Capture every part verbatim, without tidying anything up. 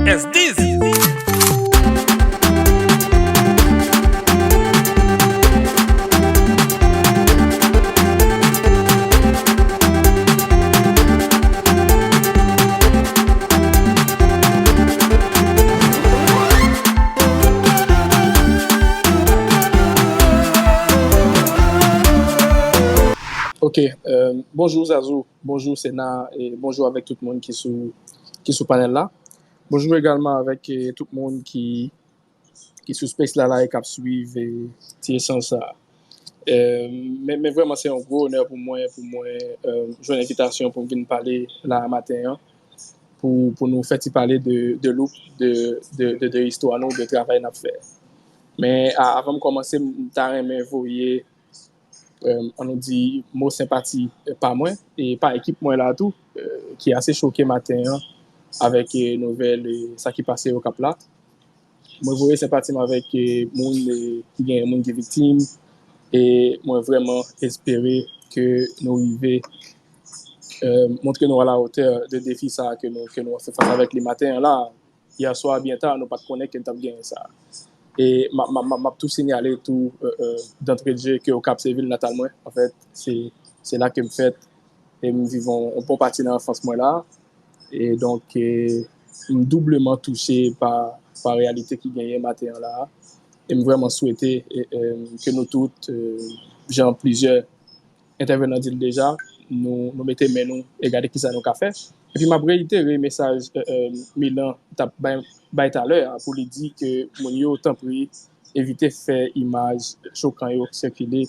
S dis. Ok, euh, bonjou Zazou, bonjou Sena, e bonjou avèk tout moun ki sou, ki sou panèl la. Bonjou egalman avèk, eh, tout moun ki, ki sou space la, la e k ap swiv, eh, ti echanj sa. Eh, men, men vrèman, se yon gwo onè pou mwen, pou mwen, eh, jwenn envitasyon pou m vin pale la maten an, pou, pou nou fè ti pale de, de Loop, de, de, de, de istwa nou, de travay n ap fè. Men a, avan m kòmanse, m ta renmen voye, eh, ann nou di, mo senpati, eh, pa mwen e pa ekip mwen la tou, eh, ki ase choke maten an avèk, eh, nouvèl, eh, sa ki pase Okap la. Mwen voye senpati m avèk, eh, moun, eh, ki genyen moun ki viktim, e mwen vrèman espere ke nou rive, eh, montre nou a la hauteur de defi sa a ke nou, ke nou ap fè fas avèk li maten an la. Yè swa byen ta, nou pa t konnen ke n t ap genyen sa. E m ap, m ap, m ap, m ap tou sinyale tou, eh, eh, d'entrée de jeu ke Okap se vil natal mwen. Anfèt, se, se la ke m fèt e m viv yon, yon bon pati nan anfans mwen la. E donk, eh, m doubleman touche pa, pa reyalite ki genyen maten an la. E m vrèman swete, eh, eh, ke nou tout, eh, jan plizyè entèvenan di l deja, nou, nou mete men nou e gade kisa nou ka fè. Epi m ap reyitere mesaj, eh, eh, Milan t ap bay, bay talè a pou li di ke moun yo, tanpri, evite fè imaj chokan yo sikile.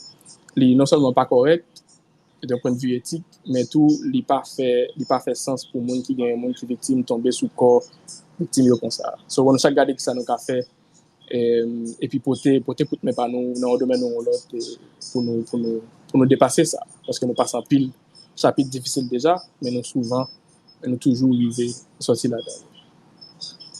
Li non sèlman pa kòrèk, d'un point de vue éthique, men tou li pa fè, li pa fè sans pou moun ki genyen moun ki viktim tonbe sou kò viktim yo konsa. So, nou chak gade kisa nou ka fè, eh, epi pote, pote kout men pa nou nan yon domèn ou yon lòt, eh, pou nou, pou nou, pou nou depase sa. Paske nou pase anpil chapit difisil deja, men nou souvan, men nou toujou rive sòti ladan yo.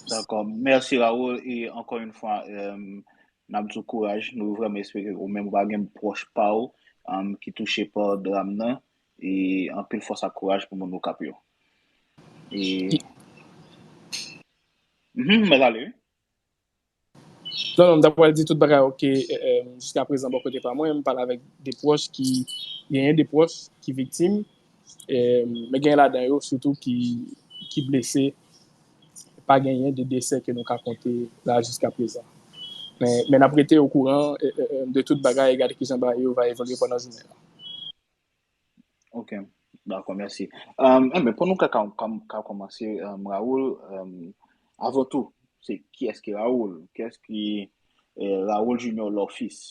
Dakò. Mèsi, Raoul. E ankò yon fwa, eh, n ap di w kouraj. Nou vrèman espere ou menm ou pa gen pwòch pa w, um, ki touche pa dram nan. E anpil fòs ak kouraj pou moun Okap yo. E, mhm, mèt ale, wi. Non, non, m ta pral di tout bagay, ok, eh, eh, jiska prezan, bò kote pa mwen, m pale avèk de pwòch ki, genyen de pwòch ki viktim, eh, men genyen ladan yo, sitou ki, ki blese. Pa genyen de desè ke nou ka konte la jiska prezan. Men, men n ap rete okouran, eh, eh, eh, de tout bagay, e gade kijan bagay yo va evolye pandan jounen an. Ok, dakò, mèsi. Um, enben, pou nou ka, ka, ka, ka kòmanse, um, Raoul, um, avan tou, se kiyès ki Raoul? Kiyès ki, eh, Raoul Junior Lofis?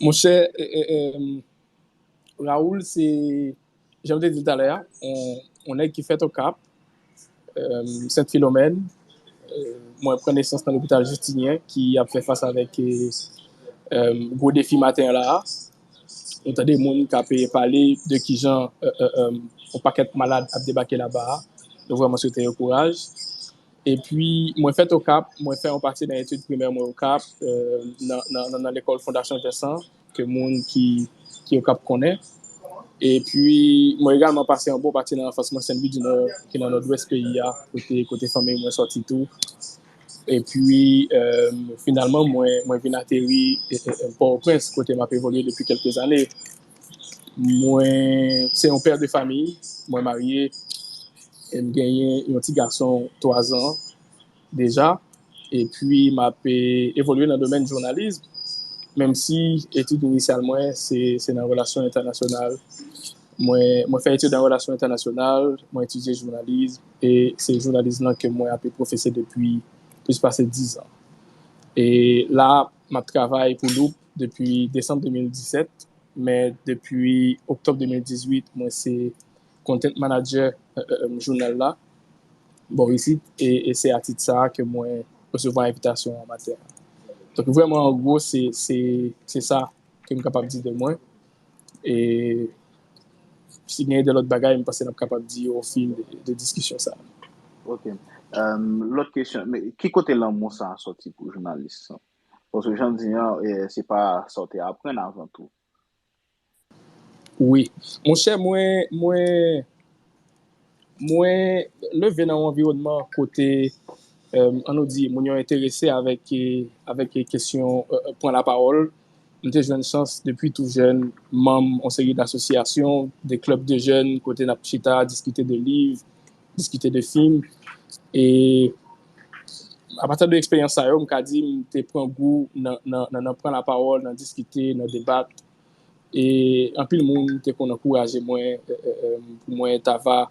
Monchè, eh, eh, eh, Raoul, se, jan m te di l talè a, on, on nèg ki fèt Okap, eh, Sent Filomèn. Eh, mwen pran nesans nan lopital Jistinyen ki ap fè fas avèk, eh, eh, gwo defi maten an la a. Nou tande moun k ap, eh, pale de kijan, eh, eh, eh, yon pakèt malad ap debake laba a. Nou vrèman swete yo kouraj. Epi, mwen fèt Okap, mwen fè yon pati nan etid primè mwen Okap, eh, nan, nan, nan, nan lekòl Fondasyon Vensan, ke moun ki, ki Okap konnen. Epi, mwen egalman pase yon bon pati nan anfans mwen Senlwi di Nò, ki nan nòdwès peyi a, kote, kote fanmi mwen sòti tou. Epi, eh, finalman, mwen, mwen vin ateri, eh, eh, eh, Pòtoprens, kote m ap evolye depi kèlke zane. Mwen se yon pè de fanmi, mwen marye, e m genyen yon ti gason twa zan deja. Epi, m ap, eh, evolye nan domèn jounalis, menm si etid inisyal mwen, se, se nan relasyon entènasyonal. Mwen, mwen fè etid an relasyon entènasyonal, mwen etidye jounalis, e se jounalis lan ke mwen ap pwofese depi plis pase diz an. E la, m ap travay pou Loop depi desanm de mil disèt, men depi oktòb de mil dizuit, mwen se content manager, eh, eh, eh, jounal la, bò isit, e, e se a tit sa a ke mwen resevwa envitasyon an maten an. Donk, vrèman, an gwo, se, se, se sa ke m kapab di de mwen. E si gen de lòt bagay, m panse n ap kapab di yo o fil de, de diskisyon sa a. Ok. Em, lòt kesyon, men ki kote lanmou sa a sòti pou jounalis? Paske jan m di an, eh, se pa sa w te aprann avan tou. Wi. Monchè, mwen, mwen, Mwen leve nan yon anviwònman kote, eh, ann nou di, moun yo enterese avèk, eh, avèk kesyon, eh, pran lapawòl. M te jwenn chans depi tou jèn, manm yon seri d'associations, de clubs de jeunes, kote n ap chita, diskite de liv, diskite de fim. E apati de eksperyans sa yo, m ka di m te pran gou nan, nan, nan, nan pran lapawòl, nan diskite, nan debat. E anpil moun te konn ankouraje mwen, eh, eh, eh, pou mwen ta va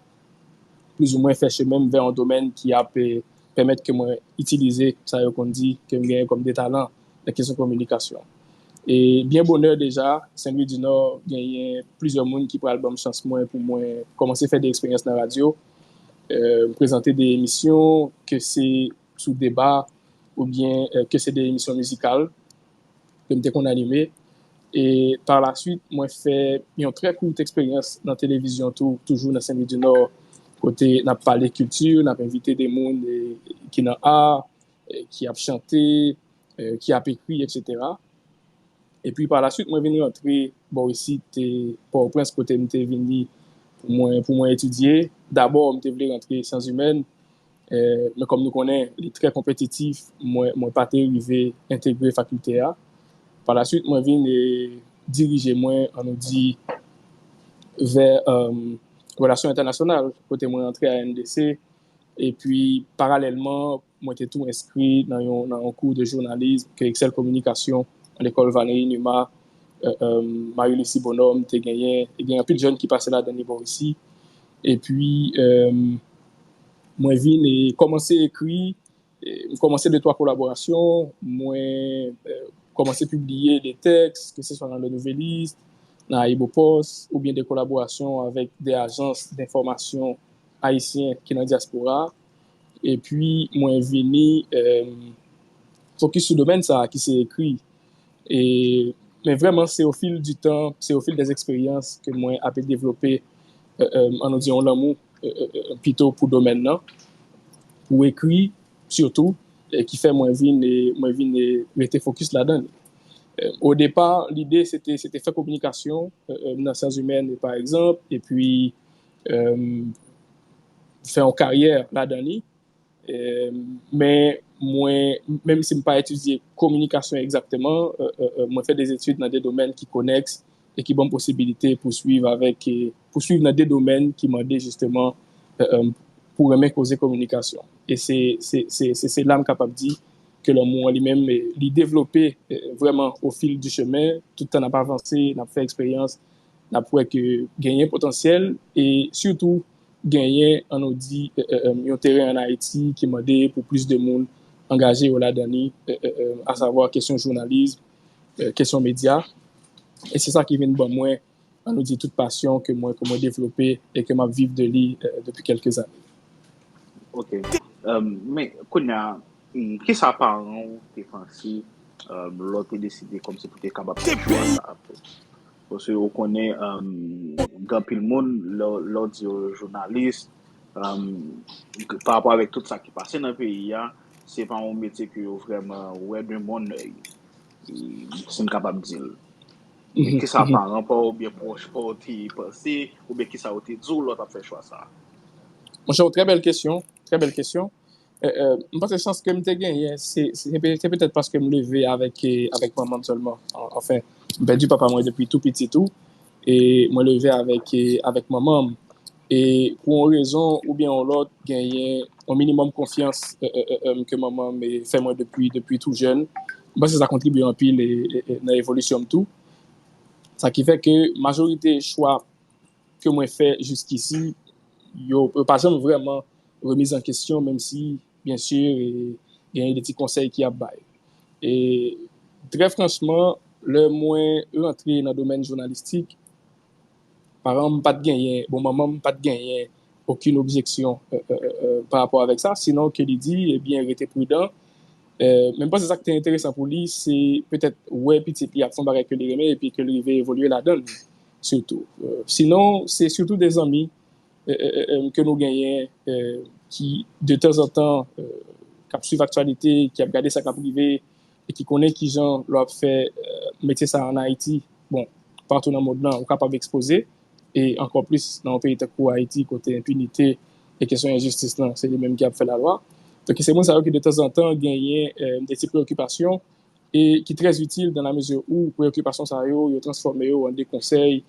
plizoumwen fè chemen m vè yon domèn ki ap, eh, pèmèt ke mwen itilize sa yo konn di ke m genyen kòm de talan nan kesyon kominikasyon. E byen bonè deja, Sen Lwi di Nò genyen plizyè moun ki pral ban m chans mwen pou mwen kòmanse fè de eksperyans nan radyo, eh, prezante de emisyon, ke se sou deba oubyen, eh, ke se de emisyon mizikal ke m te konn anime. E pa la swit, mwen fè yon trè kout eksperyans nan televizyon tou, toujou nan Sen Lwi di Nò, kote n ap pale kilti, n ap envite de moun, eh, ki nan a, eh, ki ap chante, eh, ki ap ekri, etsetera. Epi pa la swit, mwen vin rantre bò isit, eh, Pòtoprens, kote m te vini pou mwen, pou mwen etidye. Dabò, m te vle rantre syans imèn, eh, men kòm nou konnen, li trè konpetitif, mwen, mwen pa te rive entegre fakilte a. Pa la swit, mwen vin, eh, dirije mwen, ann nou di, vè, eh, relasyon entènasyonal, kote mwen rantre a N D C. Epi, paralèlman, mwen te tou enskri nan yon, nan yon kou de jounalis ke Excel Communication, lekòl Valéry Numa, eh, eh, Marie Lucie Bonhomme te genyen. E gen anpil jèn ki pase ladan li bò isi. Epi, eh, mwen vin e kòmanse ekri, e m kòmanse de twa kolaborasyon, mwen, eh, kòmanse pibliye de tèks, ke se swa nan Le Nouvelliste, nan Ayibopost, oubyen de kolaborasyon avèk de ajans denfòmasyon ayisyen ki nan dyaspora. Epi, mwen vini, eh, fokis sou domèn sa a ki se ekri. E, men vrèman, se au fil du temps, se au fil des expériences ke mwen ape devlope, eh, eh, ann nou di, yon lanmou, eh, eh, eh, pito pou domèn nan, pou ekri, sitou, e ki fè mwen vin, e, mwen vin, e, rete fokis ladan li. Eh, o depa, lide, se te, se te fè kominikasyon, eh, eh, nan syans imèn, pa egzanp, epi, eh, fè yon karyè ladan li. Eh, men mwen, menm si m pa etidye kominikasyon egzakteman, eh, eh, eh, mwen fè de etid nan de domèn ki konèks e ki ban m posibilite pou swiv avèk, eh, pou swiv nan de domèn ki mande jisteman, eh, eh, pou renmen koze kominikasyon. E se, se, se, se, se la m kapab di ke lanmou an li menm, eh, li devlope, eh, vrèman au fil du chemin, tout tan n ap avanse, n ap fè eksperyans, n ap wè ke genyen potansyèl e sitou genyen, ann nou di, eh, eh, eh, yon teren ann Ayiti ki mande pou plis de moun angaje yo ladan li, eh, eh, eh, asavwa kesyon jounalis, eh, kesyon medya. E se sa ki vin ban mwen, ann nou di, tout pasyon ke mwen, ke mwen devlope e ke m ap viv de li, eh, depi kèlke zane. Ok. Um, men, kounye a, mm, kisa paran w te panse, um, lè w te deside kòmsi pou te kapab fè chwa sa a? Paske ou konnen, um, gen anpil moun, lè, lè w di yo jounalis, um, pa rapò avèk tout sa ki pase nan peyi a, se pa yon metye ke yo vrèman wè de bon èy, si m kapab di l. Kisa paran pa w oubyen pwòch pa w te panse, oubyen kisa yo te di w lè w t ap fè chwa sa a? Monchè, trè bèl kesyon, trè bèl kesyon. Eh, eh, m panse chans ke m te genyen, se, se, se pe- se petèt paske m leve avèk, eh, avèk manman m sèlman. An- Anfen, m pèdi papa mwen depi tou piti tou. E mwen leve avèk, eh, avèk manman m. E pou yon rezon oubyen yon lòt, genyen yon minimòm konfyans, eh, eh, eh, eh, ke manman m, eh, fè mwen depi, depi tou jèn. M panse sa kontribye anpil, eh, eh, eh, nan evolisyon m tou. Sa ki fè ke majorite chwa ke mwen fè jiskisi, yo, yo pa janm vrèman remiz an kesyon, menm si, byen si, e, genyen de ti konsèy ki ap bay. E trè franchman, lè mwen rantre nan domèn jounalistik, paran m pa t genyen, bon, manman m pa t genyen okenn objeksyon, eh, eh, eh, eh, pa rapò avèk sa, sinon ke li di, ebyen, rete pridan. Eh, men m panse sa k te enteresan pou li, se petèt wè pitit li ap fè yon bagay ke li renmen epi ke l rive evolye ladan l, sitou. Eh, sinon, se sitou de zanmi, eh, eh, eh, eh, ke nou genyen, eh, ki, de tanzantan, eh, k ap swiv aktyalite, ki ap gade sa k ap rive, e ki konnen kijan lè w ap fè, eh, metye sa a ann Ayiti, bon, patou nan mond lan, ou kapab ekspoze, e ankò plis nan yon peyi tankou Ayiti, kote enpinite, e kesyon enjistis lan, se li menm ki ap fè lalwa. Donk, se moun sa yo ki de tanzantan genyen, euh, de ti preyokipasyon e ki trè itil dans la mesure où preyokipasyon sa yo, yo transfòme yo an de konsèy,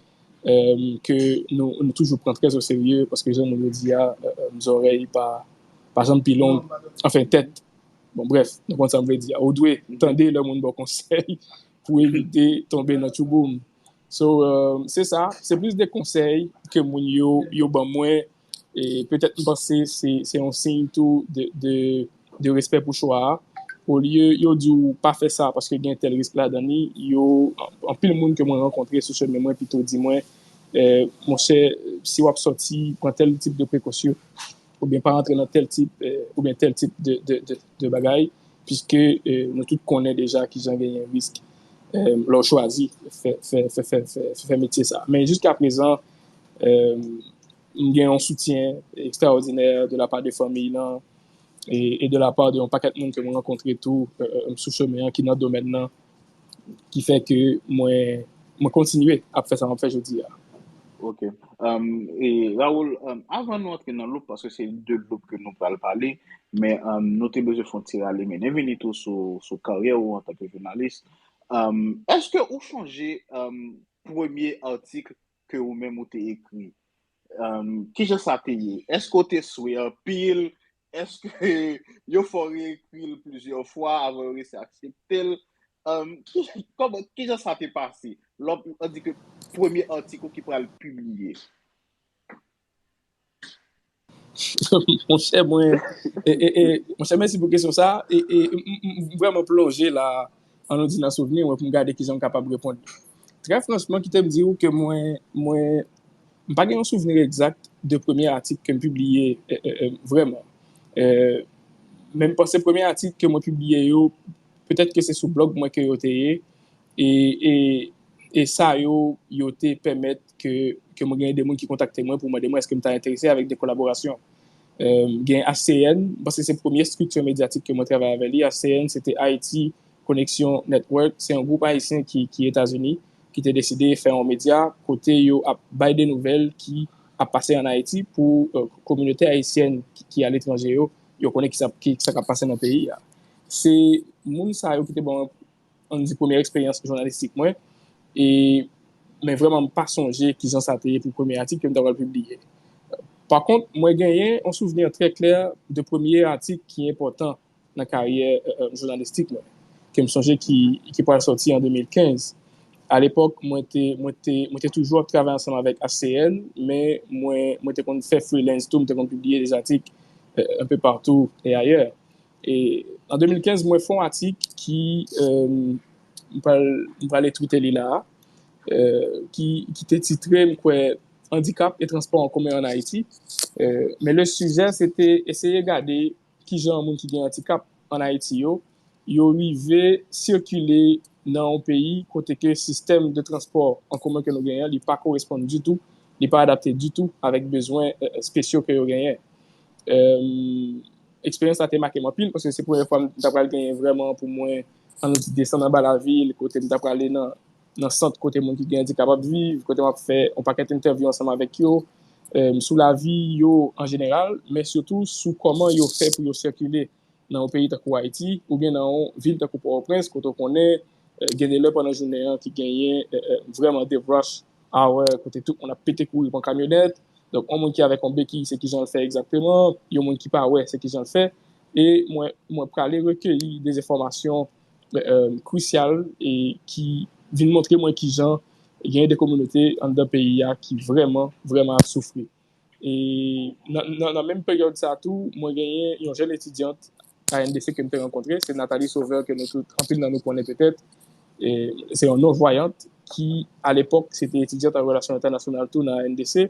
euh, ke nou, nou toujou pran trè o serye, paske jan moun yo di a, euh, euh, zòrèy pa, pa janm pi long, anfen, tèt. Bon, bref, nou konn sa m vle di a. Ou dwe tande lè moun ba w konsèy pou evite tonbe nan tchouboum. So, euh, se sa, se plis de konsèy ke moun yo, yo ban mwen, e petèt m panse se, se yon siy tou de, de, de respè pou chwa a. Olye yo di w pa fè sa paske gen tèl risk ladan li, yo, an-, anpil moun ke mwen rankontre sou chemen mwen pito di mwen, eh, monchè, si w ap sòti, pran tèl tip de prekosyon, oubyen pa rantre nan tèl tip, eh, oubyen tèl tip de, de, de, de bagay, piske, eh, nou tout konnen deja kijan genyen risk, eh, lè w chwazi fè, fè, fè, fè, fè, fè metye sa. Men jiska prezan, eh, m gen yon soutyen ekstraòdinè de la pa de fanmiy lan e, e de la pa de yon pakèt moun ke mwen rankontre tou, eh, eh, sou chemen an ki nan domèn nan, ki fè ke mwen, mwen kontinye ap fè sa m ap fè jodi a. Ok. Um, e Raoul, um, avan nou antre nan loup, paske se de loup ke nou pral pale, men um, nou te bezwen fè yon ti rale mennen vini tou sou, sou karyè ou antanke jounalis. Um, èske ou sonje um, premye atik ke ou menm ou te ekri? Um, kijan sa te ye? Èske ou te swe anpil? Èske yo fè w reekri l plizyè fwa avan yo resi aksepte l? Um, ki, kòman, kijan sa te pase? Lè w di ke premye atik ou ki pral pibliye. Monchè, mwen, e, e, e, monchè, mèsi pou kesyon sa. E, e, m, m, m vrèman plonje la, an nou di nan souvni, mwen, pou m gade kijan m kapab reponn. Trè franchman, kite m di w ke mwen, mwen, m pa gen yon souvni egzak de premye atik ke m pibliye, e, e, e, vrèman. E, men m panse premye atik ke mwen pibliye yo, petèt ke se sou blòg mwen ke yo te ye, e, e, e sa yo, yo te pèmèt ke, ke mwen genyen de moun ki kontakte mwen pou mande mwen èske m ta enterese avèk de kolaborasyon. Euh, gen H C N, m panse se premye estrikti medyatik ke mwen travay avè li. H C N, se te Haiti Connection Network. Se yon gwoup ayisyen ki, ki Etazini, ki te deside fè yon medya kote yo ap bay de nouvèl ki ap pase an Ayiti pou, euh, kominote ayisyèn ki, ki aletranje yo, yo konnen ki sa, ki, sa k ap pase nan peyi a. Se moun sa yo ki te ban mwen, ann di, premye eksperyans jounalistik mwen. E, men vrèman, m pa sonje kijan sa te ye pou premye atik ke m ta pral pibliye. Pa kont, mwen genyen yon souvni trè klè de premye atik ki enpòtan nan karyè, euh, euh, jounalistik mwen, ke m sonje ki, ki pral sòti an de mil kenz. Alepòk, mwen te, mwen te, mwen te toujou ap travay ansanm avèk H C N, men mwen, mwen te konn fè freelance tou, m te konn pibliye de atik, euh, un peu partout et ailleurs. E an de mil kenz, mwen fè yon atik ki, euh, m pral, m pral etwite li la a, euh, ki, ki te titre, m kwè, Handicap et transport en commun en Haïti. Euh, men le sujet, se te eseye gade kijan moun ki gen andikap an Ayiti yo, yo rive sikile nan yon peyi kote ke sistèm de transpò an komen ke nou genyen, li pa koresponn ditou, li pa adapte ditou avèk bezwen, euh, espesyo ke yo genyen. Euh, eksperyans la te make m anpil, paske se premye fwa m ta pral genyen vrèman pou mwen, ann di, desann anba lavil, kote m ta prale nan, nan sant kote moun ki gen andikap ap viv, kote m ap fè yon pakèt entèvyou ansanm avèk yo, euh, sou lavi yo an jeneral, men sitou sou kòman yo fè pou yo sikile nan yon peyi tankou Ayiti, oubyen nan yon vil tankou Pòtoprens, kote w konnen, euh, gen de lè pandan jounen an ki genyen, euh, euh, vrèman de rush hour, kote tout moun ap pete kouri pran kamyonèt. Donk, yon moun ki avèk yon bekiy, se kijan l fè egzakteman, yon moun ki pa wè, se kijan l fè. E mwen, mwen prale rekeyi de enfòmasyon, euh, euh, krisyal e ki vin montre mwen kijan gen de kominote anndan peyi a ki vrèman, vrèman ap soufri. E nan, nan, nan menm peryòd sa tou, mwen genyen yon jèn etidyant A N D C ke m te rankontre, se Nathalie Sauveur ke nou tout, anpil nan nou konnen petèt. E se yon non-vwayant ki, alepòk, se te etidyant an relasyon entènasyonal tou nan A N D C.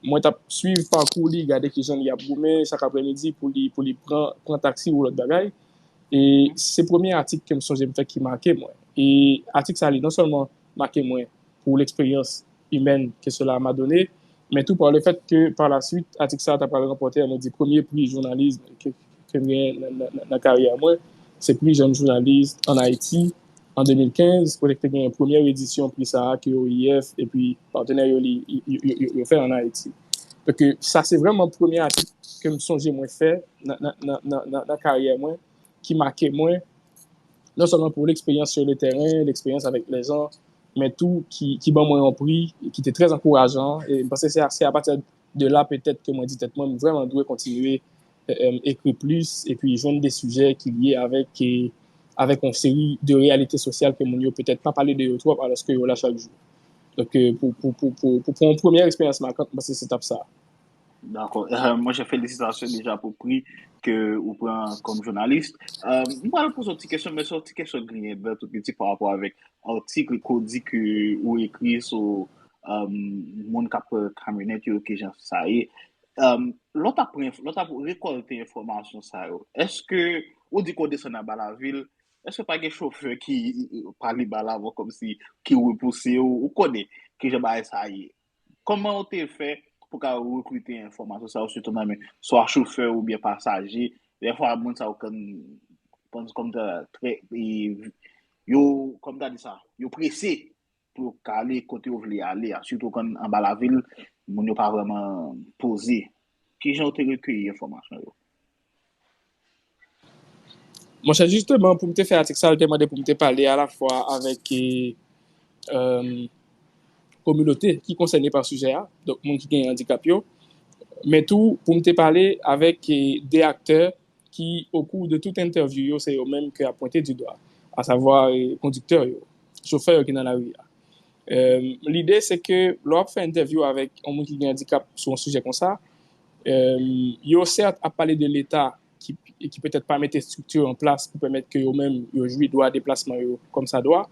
Mwen t ap swiv pakou li, gade kijan li ap goumen chak aprèmidi pou li, pou li pran, pran taksi ou lòt bagay. E se premye atik ke m sonje m fè ki make mwen. E atik sa, li non sèlman make mwen pou leksperyans imèn ke sela m'a donné, men tou pa le fèt ke pa la swit, atik sa a ta pral ranpòte, ann di, premye pri jounalis ke, ke m genyen nan, nan, nan, nan karyè mwen. Se pri jèn jounalis an Ayiti an de mil kenz, kote te genyen premyè edisyon pri sa a ke O I F epi patnè yo li, yo, yo, yo, yo fè an Ayiti. Donk, sa se vrèman premye atik ke m sonje mwen fè nan, nan, nan, nan, nan, nan karyè mwen, ki make mwen, non sèlman pou leksperyans sur le terrain, leksperyans avèk lèzan, men tou ki, ki ban mwen yon pri ki te trè ankourajan. E m panse se a, se apati de la petèt ke mwen di tèt mwen, m vrèman dwe kontinye e, e, ekri plis, epi jwenn de sijè ki lye avèk, e, avèk yon seri de reyalite sosyal ke moun yo petèt pa pale de yo twòp, alòske yo la chak jou. Donk, e, pou, pou, pou, pou, pou, pou yon premyè eksperyans makan, m panse se t ap sa. Dakò. Eh, monchè, felisitasyon deja pou pri ke ou pran kòm jounalis. Eh, m pral poze yon ti kesyon, men se yon ti kesyon griyen bè tou piti pa rapò avèk atik ke w di ke ou ekri sou, eh, moun k ap pran kamyonèt yo, kijan sa ye. Eh, lè w t ap pran enf-, lè w t ap rekòlte enfòmasyon sa yo, èske ou di ke w desann anba lavil, èske pa gen chofè ki pale ba l avan kòmsi ki repouse w, ou konnen kijan bagay sa ye? Kòman w te fè pou ka rekrite enfòmasyon sa yo, sitou nan men swa chofè oubyen pasaje? Dèfwa, moun sa yo konn, konn, kòm ta, trè, e, yo, kòm ta di sa, yo prese pou yo ka ale kote yo vle ale a. Sitou konn anba lavil, moun yo pa vrèman poze. Kijan w te rekeyi enfòmasyon yo? Monchè, jisteman, pou m te fè atik sa, l te mande pou m te pale alafwa avèk, e, e, kominote ki konsène pa sijè a, donk moun ki gen andikap yo, men tou pou m te pale avèk, e, de aktè ki, au cours de tout entèvyou yo, se yo menm ke ap pwente du doigt, asavwa, e, kondiktè yo, chofè yo ki nan lari a. E, lide se ke lè w ap fè entèvyou avèk yon moun ki gen andikap sou yon sijè konsa, e, yo sèt ap pale de Leta ki, ki petèt pa mete estrikti an plas pou pèmèt ke yo menm yo jwi dwa deplasman yo kòmsadwa,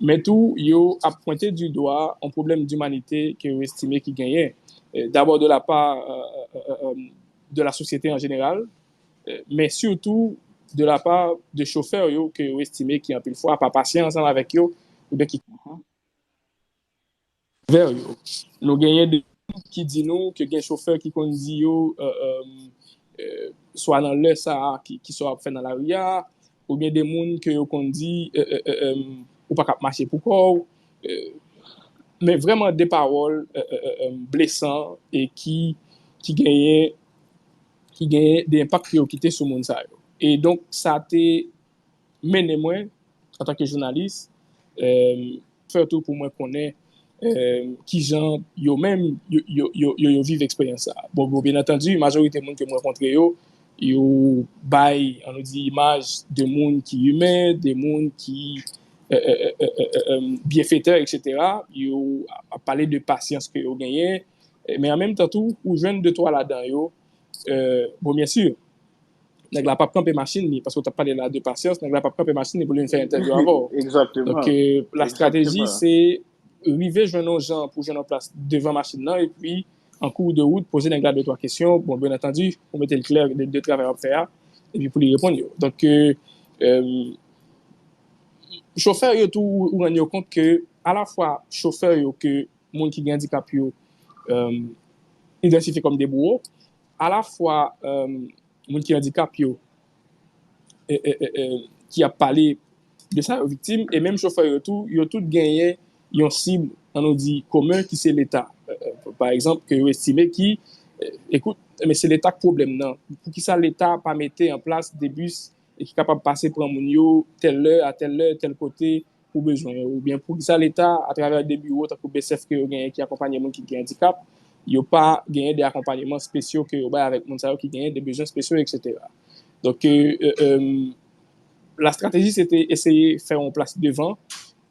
men tou yo ap pwente du doigt yon pwoblèm dimanite ke yo estime ki genyen, e, dabò de la pa, e, e, e, e, de la sosyete an jeneral, e, men sitou de la pa de chofè yo ke yo estime ki anpil fwa pa pasyans ansanm avèk yo, oubyen ki vè yo. Nou genyen de moun ki di nou ke gen chofè ki konn di yo, e, e, e, swa nan lè sa a, ki, ki sa w ap fè nan lari a, oubyen de moun ke yo konn di, e, e, e, e, ou pa kab mache pou kò w, e, men vrèman de pawòl, e, e, e, e, blesan e ki, ki genyen, ki genyen de enpak ke yo kite sou moun sa yo. E donk, sa te mennen mwen, antanke jounalis, e, fè tou pou mwen konnen, e, kijan yo menm, yo, yo, yo, yo, yo viv eksperyans sa a. Bon, bon, byen antandi, majorite moun ke m rankontre yo, yo bay, ann nou di, imaj de moun ki imen, de moun ki, e, e, byenfetè, etsetera. Yo ap pale de pasyans ke yo genyen. E, men an menm tan tou, ou jwenn de twa ladan yo, e, bon, byen si, nèg la p ap kanpe machin li, paske w t ap pale la de pasyans, nèg la p ap kanpe machin li pou l vin fè entèvyou avè w. Donk, e, la strateji, se rive jwenn yon jan pou jwenn yon plas devan machin nan, epi, an kou de wout, poze nèg la de twa kesyon, bon, byen antandi, pou mete l klè de, de travay w ap fè a, epi pou li reponn yo. Donk, e, e, chofè yo tou, ou, ou rann yo kont ke, alafwa, chofè yo ke moun ki gen andikap yo, e, idantifye kòm de bouwo, alafwa, e, moun ki andikap yo, e, e, e, e, ki ap pale de sa yo viktim, e menm chofè yo tou, yo tout genyen yon sib, ann nou di, komen, ki se Leta. E, e, pa egzanp, ke yo estime ki, e, ekout, men se Leta k pwoblèm nan. Poukisa Leta pa mete an plas de bis e ki kapab pase pran moun yo tèl lè, a tèl lè, tèl kote, pou bezwen yo, oubyen poukisa Leta, atravè de biwo tankou B S F ke yo genyen ki akonpanye moun ki gen andikap, yo pa genyen de akonpanyeman espesyo ke yo bay avèk moun sa yo ki genyen de bezwen espesyo, etsetera. Donk, e, e, e, la strateji, se te eseye fè yon plas devan,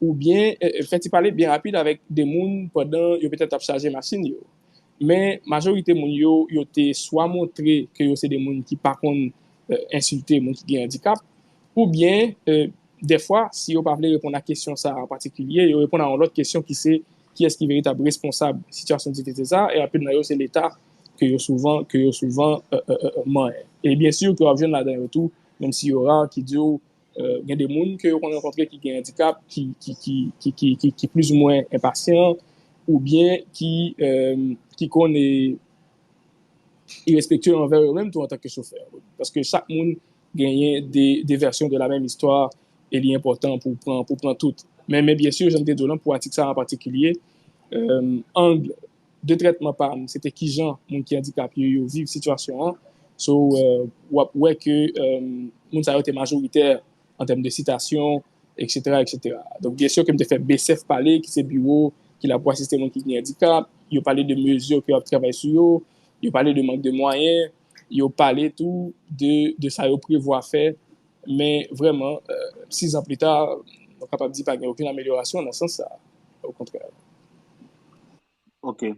oubyen, e, e, fè ti pale byen rapid avèk de moun pandan yo petèt ap chaje machin yo. Men, majorite moun yo, yo te swa montre ke yo se de moun ki pa konn, e, ensilte moun ki gen andikap, oubyen, e, dèfwa, si yo pa vle reponn a kesyon sa a an patikilye, yo reponn a yon lòt kesyon ki se, kiyès ki veritab responsab sitiyasyon difisil sa a, e anpil nan yo se Leta ke yo souvan, ke yo souvan, e, e, e, e, manyen. E byen si ke w ap jwenn ladan yo tou, menm si yo ra, ki di w, e, gen de moun ke yo konn rankontre ki gen andikap, ki, ki, ki, ki, ki, ki, ki plizoumwen enpasyan, oubyen ki, e, ki konn, e, irespektye anvè yo menm tou antanke chofè. Paske chak moun genyen de, de vèsyon de la menm istwa, e li enpòtan pou pran, pou pran tout. Men, men byen si, jan m te di w lan, pou atik sa a an patikilye, e, ang de trètman pa m, se te kijan moun ki andikape yo, yo viv sitiyasyon an. So, euh, w ap wè ke, euh, moun sa yo te majoritè an tèm de sitasyon, et cetera, et cetera. Donk, byen si ke m te fè B S F pale, ki se biwo ki la pou asiste moun ki gen andikap, yo pale de mezi ke yo ap travay sou yo, yo pale de mank de mwayen, yo pale tou de, de sa yo prevwa fè, men vrèman, euh, sis an pli ta, nou kapab di pa gen okenn amelyorasyon nan sans sa, okontrè. Ok.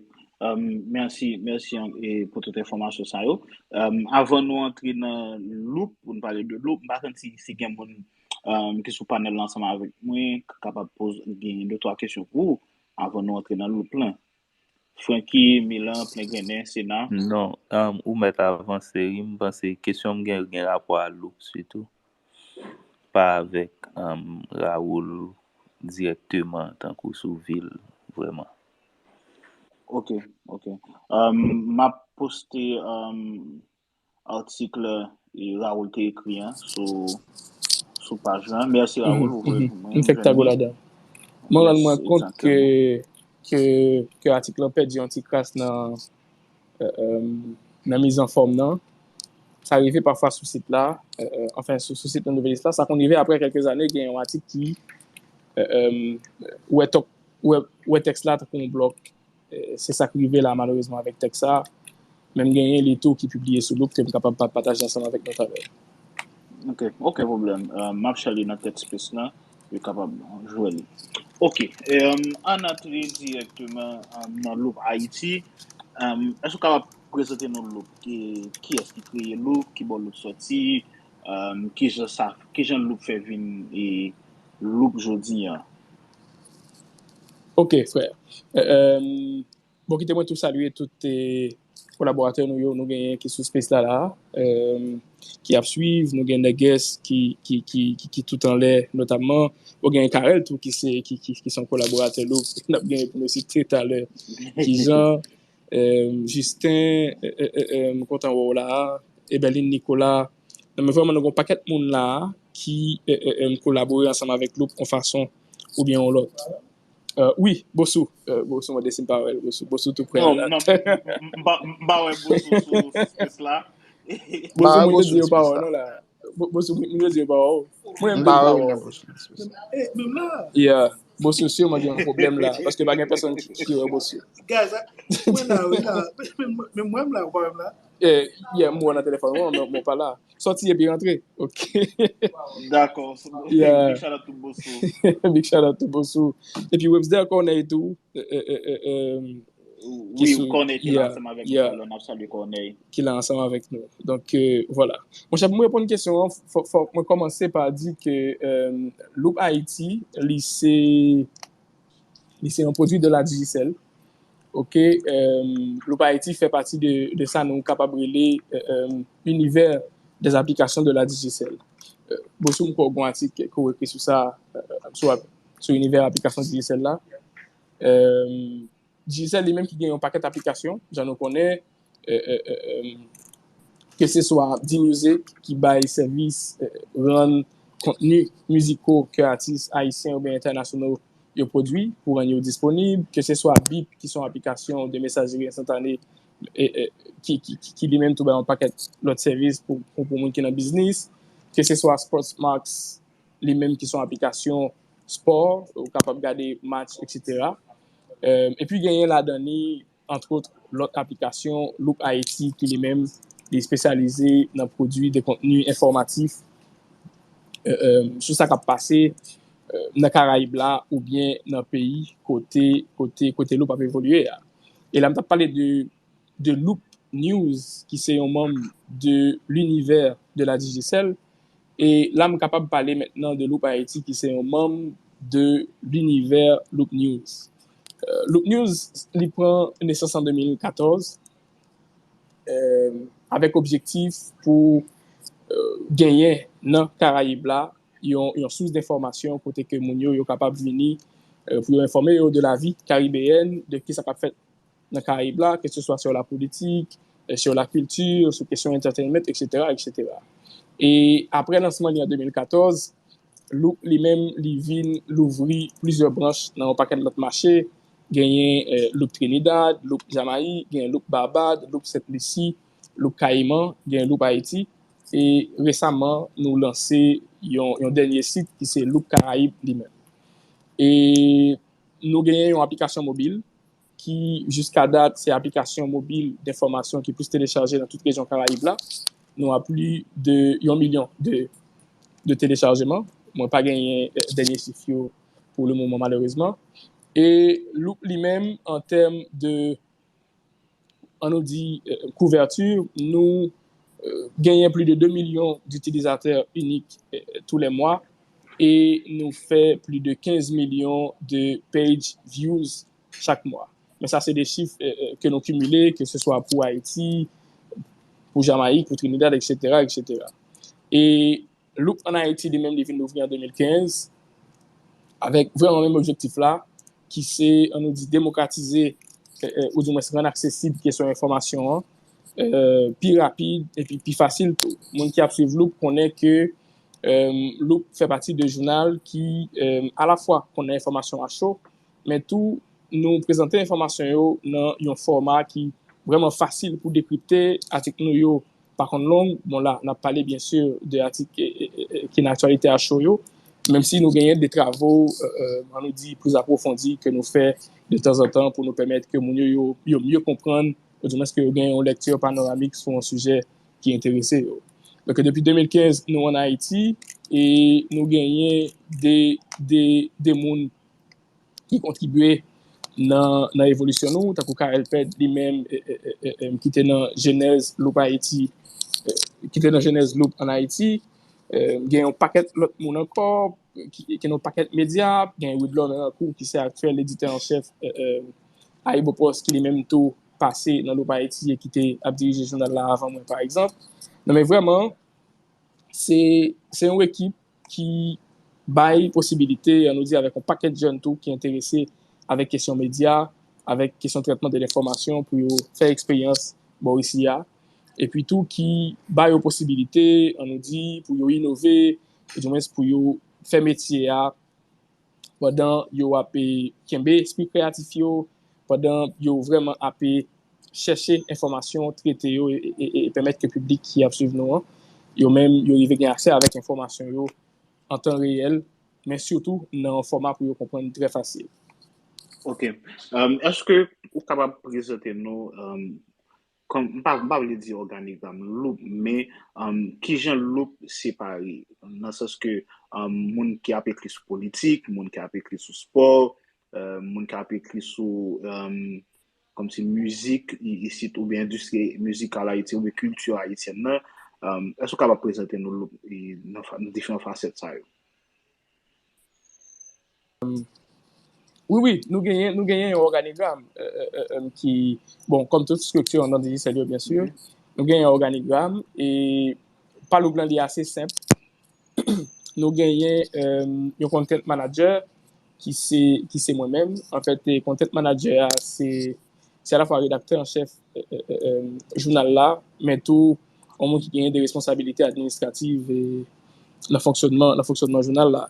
Um, mèsi, mèsi an- e pou tout enfòmasyon sa yo. Um, avan nou antre nan loup, pou nou pale de loup, m pa konn si, si gen moun um, ki sou panèl la ansanm avèk mwen, k kapab poze, gen de twa kesyon pou ou avan nou antre nan loup lan. Francky, Milan, Plengrennen, Sena. Non, um, ou mèt avanse, wi, m panse kesyon m gen, gen rapò a loup sitou. Pa avèk um, Raoul dirèkteman, tankou sou vil, vrèman. Ok, ok. Um, m ap poste um, atik e Raoul te ekri an sou, sou paj lan. Mèsi, Raoul, ou voye pou mwen. M fèk tag ou ladan. Mwen rann mwen kont ke, ke, ke atik lan pèdi yon ti kras nan, euh, euh, nan mizanfòm nan. Sa rive pafwa sou sit la, euh, euh, anfen, sou, sou sit nan Nouvelis la. Sa konn rive apre kèlke zane, gen yon atik ki euh, euh, wè, wè, wè tèks la tankou yon blòk. Euh, se sa k rive la, malerezman, avèk tèks sa. Men m genyen li tou ki pibliye sou Loop, ke m kapab pa- pataje ansanm avèk nou talè. Ok, okenn pwoblèm. Euh, m ap chèche li nan tèks pes lan, yo kapab jwenn li. Ok, um, ann antre dirèkteman um, nan Loop Ayiti. Um, èske w kapab prezante nou Loop? Ki, kiyès ki kreye Loop? Ki bò Loop sòti? Um, kijan sa, kijan Loop fè vin e, Loop jodi an? Ok, frè. Euh, bon, kite mwen tou salye tout eh, kolaboratè nou yo, nou genyen ki sou space la la, euh, ki ap swiv, nou gen Nègès ki, ki, ki, ki, ki tout anlè, notamman, ou gen Karel tou ki se ki, ki, ki se yon kolaboratè Loop, n ap genyen pou nou site talè, Kijan, euh, Justin, euh, euh, euh, euh, m kontan wè w la, Eberline Nicolas, non men vrèman nou gen yon pakèt moun la ki euh, euh, euh, kolabore ansanm avèk Loop yon fason oubyen yon lòt. Euh, wi, Bosou, euh, Bosou mande si m pa wè l, Bosou, Bosou tou prè la. Non, non, m pa, m pa wè Bosou sou, sou space la. Bosou, moun yo di yo pa wè w non la. Bosou, moun yo di yo pa wè w. Mwen menm m pa wè w. Menm la. Yeah. Bosou siman gen yon pwoblèm la, paske pa gen pèsonn ki, ki wè Bosou. Guys, mwen la, wi la. Men mwen la, ou pa menm la. Eh, yeah, m wè nan telefòn mwen, men mwen pa la. Sòti epi rantre. Ok. Dakò. Yeah. Big shout out to Bosou. Big shout out to Bosou. Epi Webster Corneille tou. Euh, euh, euh, euh, Wi, Corneille ki la ansanm avèk nou talè, n ap salye Corneille. Ki la ansanm avèk nou. Donk, euh, vwala. Monchè, pou mwen reponn kesyon an, fò, fò mwen kòmanse pa di ke euh, Loop Haiti, li se li se yon pwodui de la Digicel. Ok, euh, Loop Haiti fè pati de, de sa nou kapab rele euh, euh, univers des applications de la Digicel. Euh, Bosou, m kwè w gen yon atik ke w ekri sou sa, euh, sou, sou univers application Digicel la. Euh, Digicel li menm ki gen yon pakèt aplikasyon, jan nou konnen, euh, euh, euh, euh, ke se swa D-Music ki bay sèvis euh, rann kontni miziko ke atis ayisyen oubyen entènasyonal yo pwodui pou rann yo disponib, ke se swa Bip ki se yon aplikasyon de mesajri enstantane e, e, ki, ki, ki, ki li menm tou bay yon pakèt lòt sèvis pou, pou, pou moun ki nan biznis, ke se swa Sportsmax li menm ki se yon aplikasyon spò, ou kapab gade match, et cetera. Euh, epi genyen ladan li, antrewòt, lòt aplikasyon, Loop Haiti, ki li menm, li espesyalize nan pwodui de kontni enfòmatif euh, euh, sou sa k ap pase euh, nan Karayib la oubyen nan peyi kote, kote, kote Loop ap evolye a. E la m t ap pale de, de Loop News, ki se yon manm de l'univers de la Digicel. E la, m kapab pale mentnan de Loop Haiti, ki se yon manm de l'univers Loop News. Euh, Loop News, li pran nesans an de mil katòz, euh, avèk objektif pou euh, genyen nan Karayib la yon, yon sous denfòmasyon kote ke moun yo, yo kapab vini euh, pou yo enfòme yo de lavi karibeyèn, de kisa k ap fèt nan Karayib la, ke se swa sur la politique, euh, sur la culture, sou kesyon entertainment, et cetera, et cetera. E apre lansman li an de mil katòz, Loop li menm, li vin louvri plizyè branch nan yon pakèt lòt mache, Genyen eh, Loop Trinidad, Loop Jamayik, genyen Loop Barbad, Loop Sent Lisi, Loop Kayiman, genyen Loop Ayiti. E resaman, nou lanse yon, yon dènye sit ki se Loop Karayib li menm. E nou genyen yon aplikasyon mobil ki, jiska dat, se aplikasyon mobil denfòmasyon ki plis telechaje nan tout rejyon Karayib la. Nou a plis de yon milyon de, de telechajman. Mwen pa genyen eh, dènye chif yo pou le moman, malerezman. E Loop li menm, an tèm de, an nou di, eh, kouvèti, nou eh, genyen plis de de milyon ditilizatè inik eh, tou lè mwa e nou fè plis de kenz milyon de page views chak mwa. Men sa se de chif eh, eh, ke nou kimile, ke se swa pou Ayiti, pou Jamayik, pou Trinidad, etsetera, etsetera. E Loop an Ayiti, li menm, li vin louvri an de mil kenz, avèk vrèman menm objektif la, ki se, an nou di, demokratize, eh, eh, oudimwens rann aksesib kesyon enfòmasyon an, eh, pi rapid epi pi fasil tou. Moun ki ap swiv Loop konnen ke eh, Loop fè pati de jounal ki eh, alafwa konn nan enfòmasyon a cho, men tou nou prezante enfòmasyon yo nan yon fòma ki vrèman fasil pou dekripte. Atik nou yo pa konn long. Bon, la, n ap pale, byen si, de atik eh, eh, eh, eh, ki nan aktyalite a cho yo, menm si nou genyen de travo, eh, eh, an nou di, plis apwofondi ke nou fè de tanzantan pou nou pèmèt ke moun yo, yo, yo mye konprann, oudimwens ke yo gen yon lèkti panoramik sou yon sijè ki enterese yo. Donk, depi de mil kenz, nou an Ayiti, e nou genyen de, de, de moun ki kontribye nan, nan evolisyon nou, tankou Carel Ped, li menm, eh, eh, eh, eh, eh, ki te nan jenèz Loop Ayiti, eh, ki te nan jenèz Loop an Ayiti. Eh, gen yon pakèt lòt moun ankò, ki, ki nan yon pakèt medya, gen Widlore Merancourt, ki se aktyèl editè an chèf eh, eh, Ayibopost, ki li menm tou pase nan Loop Ayiti e ki te ap dirije jounal la avan mwen, pa egzanp. Non, men vrèman, se, se yon ekip ki bay posibilite, an nou di, avèk yon pakèt jèn tou ki enterese avèk kesyon medya, avèk kesyon trètman de lenfòmasyon pou yo fè eksperyans bò isi a. Epi tou ki ba yo posibilite, an nou di, pou yo inove, oudimwens pou yo fè metye a pandan yo ap eh, kenbe espri kreyatif yo, pandan yo vrèman ap eh, chèche enfòmasyon, trete yo e, e, e, e pèmèt ke piblik ki ap swiv nou an, yo menm, yo rive gen aksè avèk enfòmasyon yo an tan reyèl, men sitou nan yon fòma pou yo konprann trè fasil. Ok. Um, èske ou kapab prezante nou um, kòm, m pa, m pa vle di òganigram Loop, men um, kijan Loop separe, nan sans ke um, moun ki ap ekri sou politik, moun ki ap ekri sou spò, uh, moun ki ap ekri sou um, kòmsi mizik isit oubyen endistri mizikal ayiti oubyen kilti ayisyèn nan, um, èske w kapab prezante nou Loop nan diferan fasèt sa yo? Wi, wi, nou genyen, nou genyen yon òganigram ki, bon, kòm tout estrikti nan Digicel yo, byen si, nou genyen yon òganigram e pa Loop lan li ase senp. Nou genyen yon content manager ki se, ki se mwen menm. Anfèt, content manager a se, se alafwa redaktè an chèf jounal la, men tou yon moun ki genyen de responsabilite administrativ nan fonksyònman, nan fonksyònman jounal la.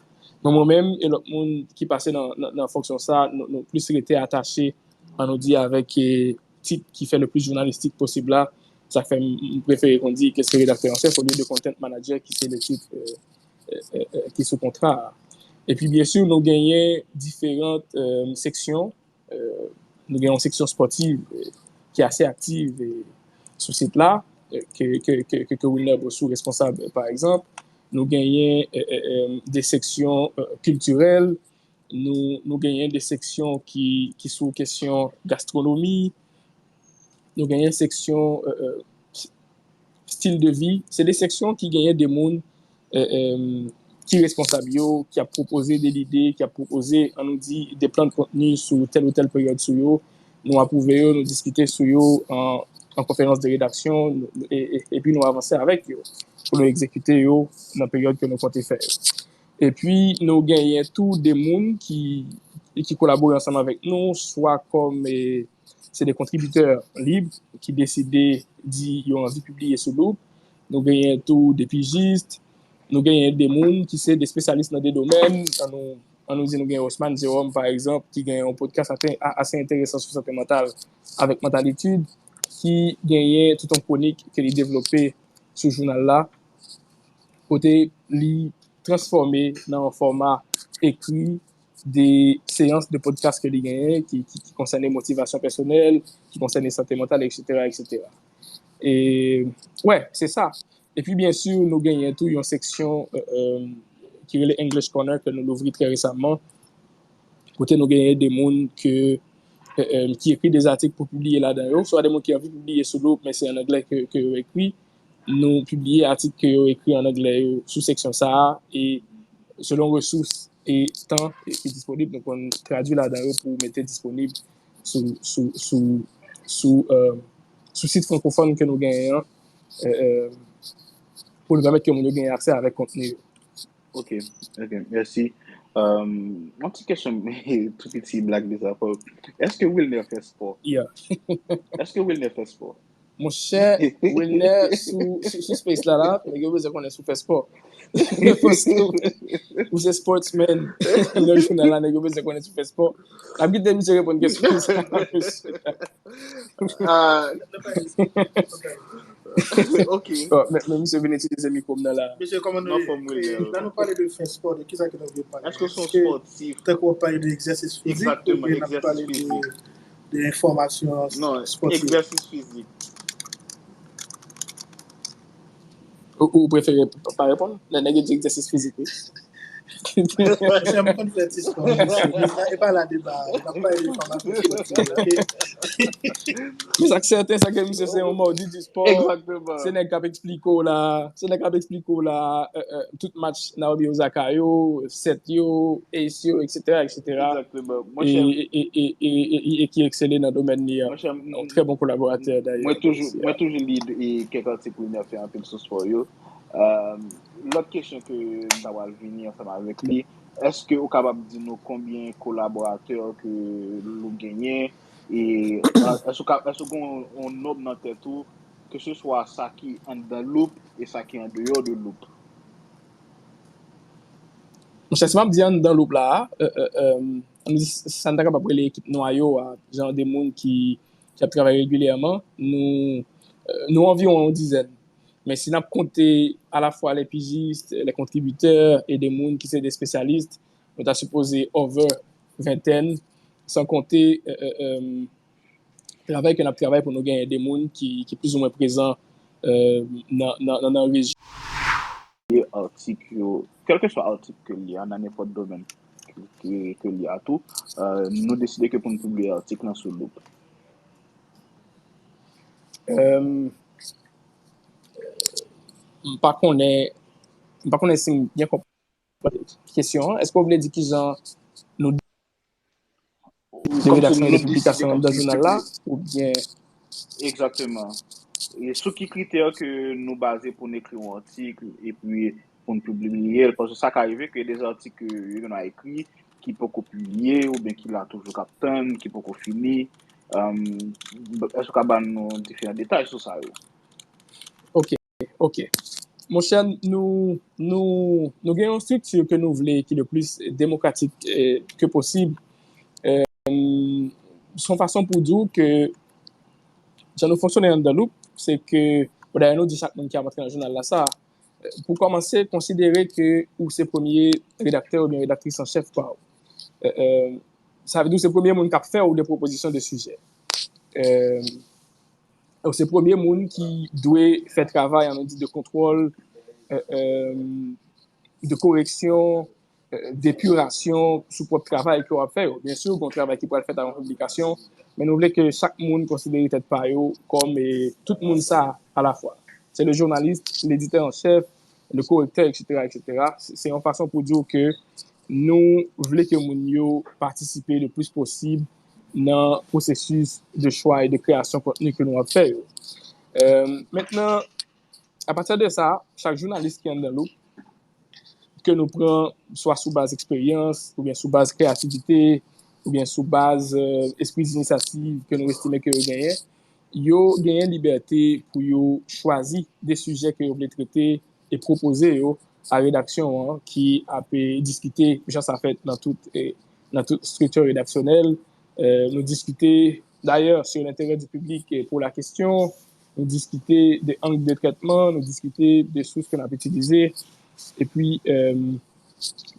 Men mwen menm e lòt moun ki pase nan, nan, nan fonksyon sa, nou, nou plis rete atache, an nou di, avèk tit ki fè le plis jounalistik posib la. Sa fè m prefere konn di ke se redaktè an chèf olye de content manager ki se le tit ki sou kontra a. Epi byen si nou genyen diferan seksyon. Nou gen yon seksyon spòtiv ki ase aktiv sou sit la, ke, ke, ke, ke, ke Wilner Brossou responsab, pa egzanp. Nou genyen de seksyon kiltirèl, nou, nou genyen de seksyon ki, ki sou kesyon gastwonomi, nou genyen seksyon stil de vi. Se de seksyon ki genyen de moun ki responsab yo, ki ap pwopoze de lide, ki ap pwopoze, an nou di, de plan de kontni sou tèl ou tèl peryòd sou yo. Nou apwouve yo, nou diskite sou yo an, an konferans de redaksyon, epi nou avanse avèk yo pou nou egzekite yo nan peryòd ke nou konte fè yo. Epi nou genyen tou de moun ki, ki kolabore ansanm avèk nou, swa kòm se de kontribitè lib ki deside di yo anvi pibliye sou Loop. Nou genyen tou de pijis, nou genyen de moun ki se de espesyalis nan de domèn, an nou An nou di nou gen Osman Jérôme, pa egzanp, ki gen yon podcast ate- a- ase enteresan sou sante mantal avèk Mantalitid, ki genyen tout yon kwonik ke li devlope sou jounal la, kote li transfòme nan yon fòma ekri de seyans de podcast ke li genyen, ki, ki, ki konsène motivasyon pèsonèl, ki konsène sante mantal, et cetera, et cetera. E, wè, se sa. Epi, byen si, nou genyen tou yon seksyon, euh, euh, ki rele English Corner, ke nou louvri trè resaman, kote nou genyen de moun ke, euh, euh, ki ekri de atik pou pibliye ladan yo, swa de moun ki anvi pibliye sou Loop, men se an anglè ke, ke yo ekri. Nou pibliye atik ke yo ekri an anglè yo sou seksyon sa a, e selon resous e tan ki disponib, nou konn tradui ladan yo pou mete disponib sou, sou, sou, sou, euh, sou sit frankofòn ke nou genyen an, euh, euh, pou nou pèmèt ke moun yo genyen aksè avèk kontni yo. Ok, ok, mèsi. Euh, yon ti kesyon, tou piti blag de sa. Èske Wilner fè spò? Yeah. Èske Wilner fè spò? Monchè, Wilner, sou, sou, sou space la, la, nèg yo bezwen konnen si w fè spò. Paske ou se sportsman nan jounal la, nèg yo bezwen konnen si w fè spò. N ap kite misye reponn kesyon sa, mesye. Ah, ok. Bon, men, men misye vin itilize mikwo m nan la. Mesye, kòman nou Nan fòm ye? Wilner. Lè nou pale de fè spò, de kisa ke nou vle pale? Èske se yon spòtif? Tankou w ap pale de egzèsis fizik, Exactement, oubyen n ap pale egzèsis de, fizik. de enfòmasyon Non, spòtif? Egzèsis fizik. Ou, ou prefere pa reponn? Lè nèg yo di egzèsis fizik, wi. Mesye, m konn fè ti spò, mesye. E pa la deba, n ap pale de enfòmasyon spòtif, ok? Men sa k sèten, se ke misye se yon mòdi di spò. Exactement. Se nèg k ap eksplike w la, se nèg k ap eksplike w la, euh, euh, tout match Naomi Osaka yo, sèt yo, ace yo, et cetera, et cetera. Exactement. E, Monchè, e, e, e, e, e, e ki eksele nan domèn li an. monchè, Yon trè bon kolaboratè, dayè. Mwen toujou, mwen toujou li e kèk atik Wilner fè anpil sou spò yo. Euh, lòt kesyon ke m ta pral vini ansanm avèk li, èske ou kapab di nou konbyen kolaboratè ke Loop genyen? E euh, èske ou ka, èske ou gen yon, yon nonb nan tèt ou, ke se swa sa ki anndan Loop e sa ki andeyò de Loop? Monchè, si m ap di anndan Loop la, euh, euh, euh, ann di, sa n ta kapab rele ekip nwayo a, jan de moun ki, ki ap travay regilyèman, nou, euh, nou anviwon yon dizèn. Men si n ap konte alafwa les pigistes, les contributeurs e de moun ki se de espesyalis, nou ta sipoze over ventèn, san konte, euh, euh, euh, travay ke n ap travay pou nou genyen de moun ki, ki plizoumwen prezan, euh, nan, nan, nan, nan rejyon. Atik yo, kèlkeswa atik ke l ye a, nan nenpòt domèn ke, ke, ke l ye a tou, euh, nou deside ke pou n pibliye atik lan sou Loop. Euh, m pa konnen, m pa konnen si m byen konprann kesyon an. Èske w vle di kijan nou de redaksyon e de piblikasyon anndan jounal la, oubyen? Egzakteman. E sou ki kritè ke nou baze pou n ekri yon atik epi pou n pibliye l? Paske sa ka rive ke de atik ke yo gen dwa ekri ki poko pibliye oubyen ki la toujou k ap tann, ki poko fini. Um, èske w ka ban nou diferan detay sou sa yo? Ok, ok. Monchè, nou, nou, nou gen yon estrikti ke nou vle ki le plis demokratik eh, ke posib. Eh, se yon fason pou di w ke jan nou fonksyone anndan Loop, se ke, bon, dayè nou di chak moun ki ap antre nan jounal la sa, eh, pou kòmanse, konsidere ke ou se premye redaktè oubyen redaktris an chèf pa w. Eh, eh, sa vle di w se premye moun k ap fè w de pwopozisyon de sijè. Eh, ou se premye moun ki dwe fè travay, ann di, de kontwòl, eh, eh, de koreksyon, eh, depirasyon sou pwòp travay ke w ap fè yo. Byen si, gen yon travay ki pral fèt avan piblikasyon, men nou vle ke chak moun konsidere tèt pa yo kòm eh, tout moun sa alafwa. Se le journaliste, l'éditeur en chef, le correcteur, et cetera, et cetera. Se se yon fason pou di w ke nou vle ke moun yo patisipe le plis posib nan pwosesis de chwa e de kreyasyon kontni ke nou ap fè yo. Euh, mentnan, apati de sa, chak jounalis ki anndan Loop, ke nou pran swa sou baz eksperyans, oubyen sou baz kreyativite, oubyen sou baz euh, espri dinisyativ ke nou estime ke yo genyen, yo genyen libète pou yo chwazi de sijè ke yo vle trete e pwopoze yo a redaksyon an ki ap, e, diskite jan sa fèt nan tout, e, nan tout estrikti redaksyonèl. E, nou diskite dayè sur l'intérêt du public, e, pour la question, nou diskite de ang de trètman, nou diskite de sous ke n ap itilize, epi, e,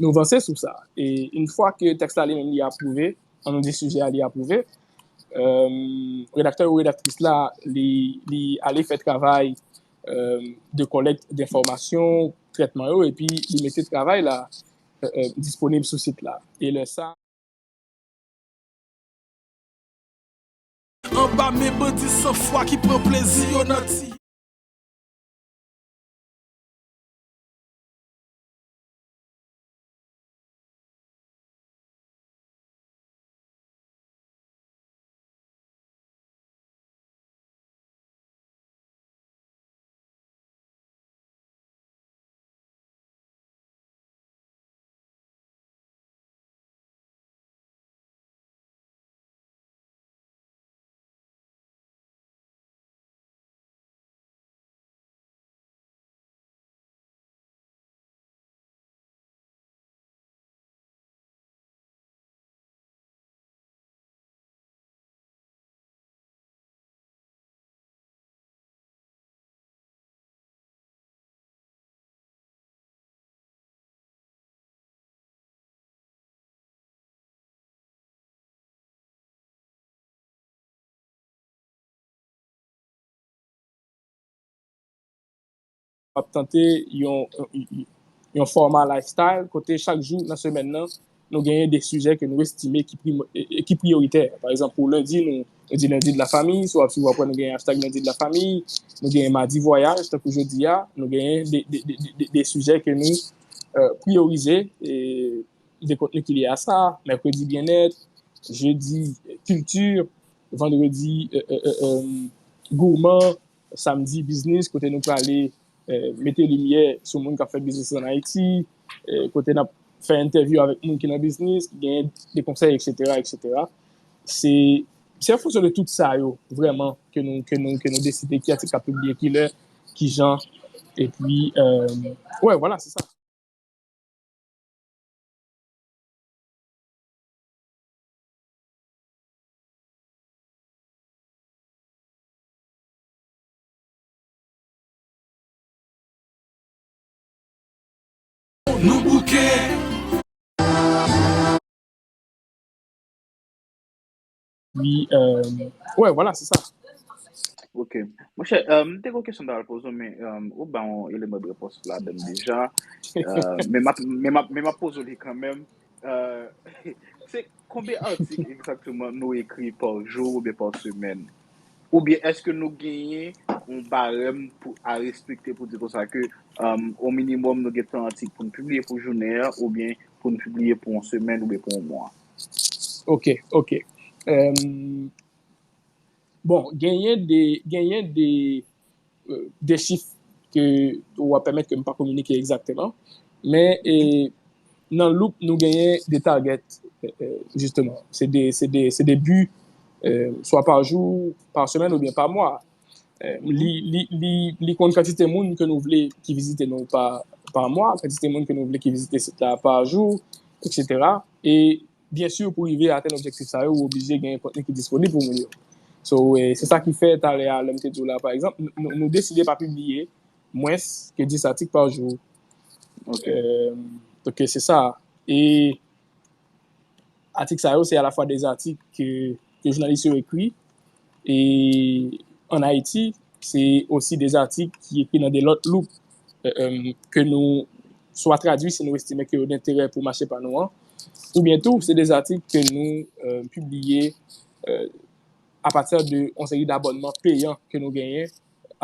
nou vanse sou sa. E yon fwa ke tèks la li menm li apwouve, an nou di sijè a li apwouve, e, redaktè ou redaktris la, li, li ale fè travay, e, de kòlèkt denfòmasyon, trètman yo, epi li mete travay la, e, e, disponib sou sit la. E lè sa, Anba men bandi san fwa ki pran plezi yo nan ti. ap tante yon, yon fòma lifestyle kote chak jou nan semèn nan, nou genyen de sijè ke nou estime ki, ki priyoritè. Pa egzanp, pou lendi, nou, nou di lendi de la famille, si w ap swiv, w ap wè nou genyen hashtag lendi de la famille, nou genyen madi vwayaj, tankou jodi a, nou genyen de, de, de, de, de sijè ke nou, e, priyorize, e, de kontni ki lye a sa, mèkredi byennèt, jedi kilti, vandredi, e, e, e, e, gouman, samdi biznis, kote nou prale, e, mete limyè sou moun k ap fè biznis an Ayiti, e, kote n ap fè entèvyou avèk moun ki nan biznis, ki genyen de konsèy, etsetera, etsetera. Se, se an fonksyon de tout sa yo, vrèman, ke nou, ke nou, ke nou deside ki atik k ap pibliye, ki lè, ki jan, epi, e, wè, vwala, se sa. Nou bouke. Wi, e, wè, vwala, se sa. Ok. Monchè, e, m te gen yon kesyon m ta pral poze w, men, e, ou ban yon eleman de repons ladann deja. E, men m ap, men m ap, men m ap poze w li kanmenm. E, se konbyen atik egzakteman nou ekri pa jou oubyen pa semèn? Oubyen èske nou genyen yon barèm pou, a respekte pou di konsa ke, e, o minimòm nou gen tan atik pou n pibliye pou jounen an oubyen pou n pibliye pou yon semèn oubyen pou yon mwa? Ok, ok. E, bon, genyen de, genyen de, e, de chif ke w ap pèmèt ke m pa kominike egzakteman, men, e, nan Loop, nou genyen de target, e, e, jisteman. Se de, se de, se de bi, e, swa pa jou, pa semèn oubyen pa mwa. E, li, li, li, li konn kantite moun ke nou vle ki vizite nou pa, pa mwa, kantite moun ke nou vle ki vizite sit la pa jou, etsetera. E byen si, pou rive atenn objektif sa yo, ou oblije gen kontni ki disponib pou moun yo. So, e, se sa ki fè talè a, lè m te di w la, pa egzanp, n-, nou, nou deside pa pibliye mwens ke dis atik pa jou. Ok. E, donk, se sa. E atik sa yo, se alafwa de atik ke, ke jounalis yo ekri, e an Ayiti, se osi de atik ki ekri nan de lòt Loop, e, e, ke nou swa tradui si nou estime ke yo d enterè pou mache pa nou an, oubyen tou, se de atik ke nou, e, pibliye, e, apati de yon seri dabònman peyan ke nou genyen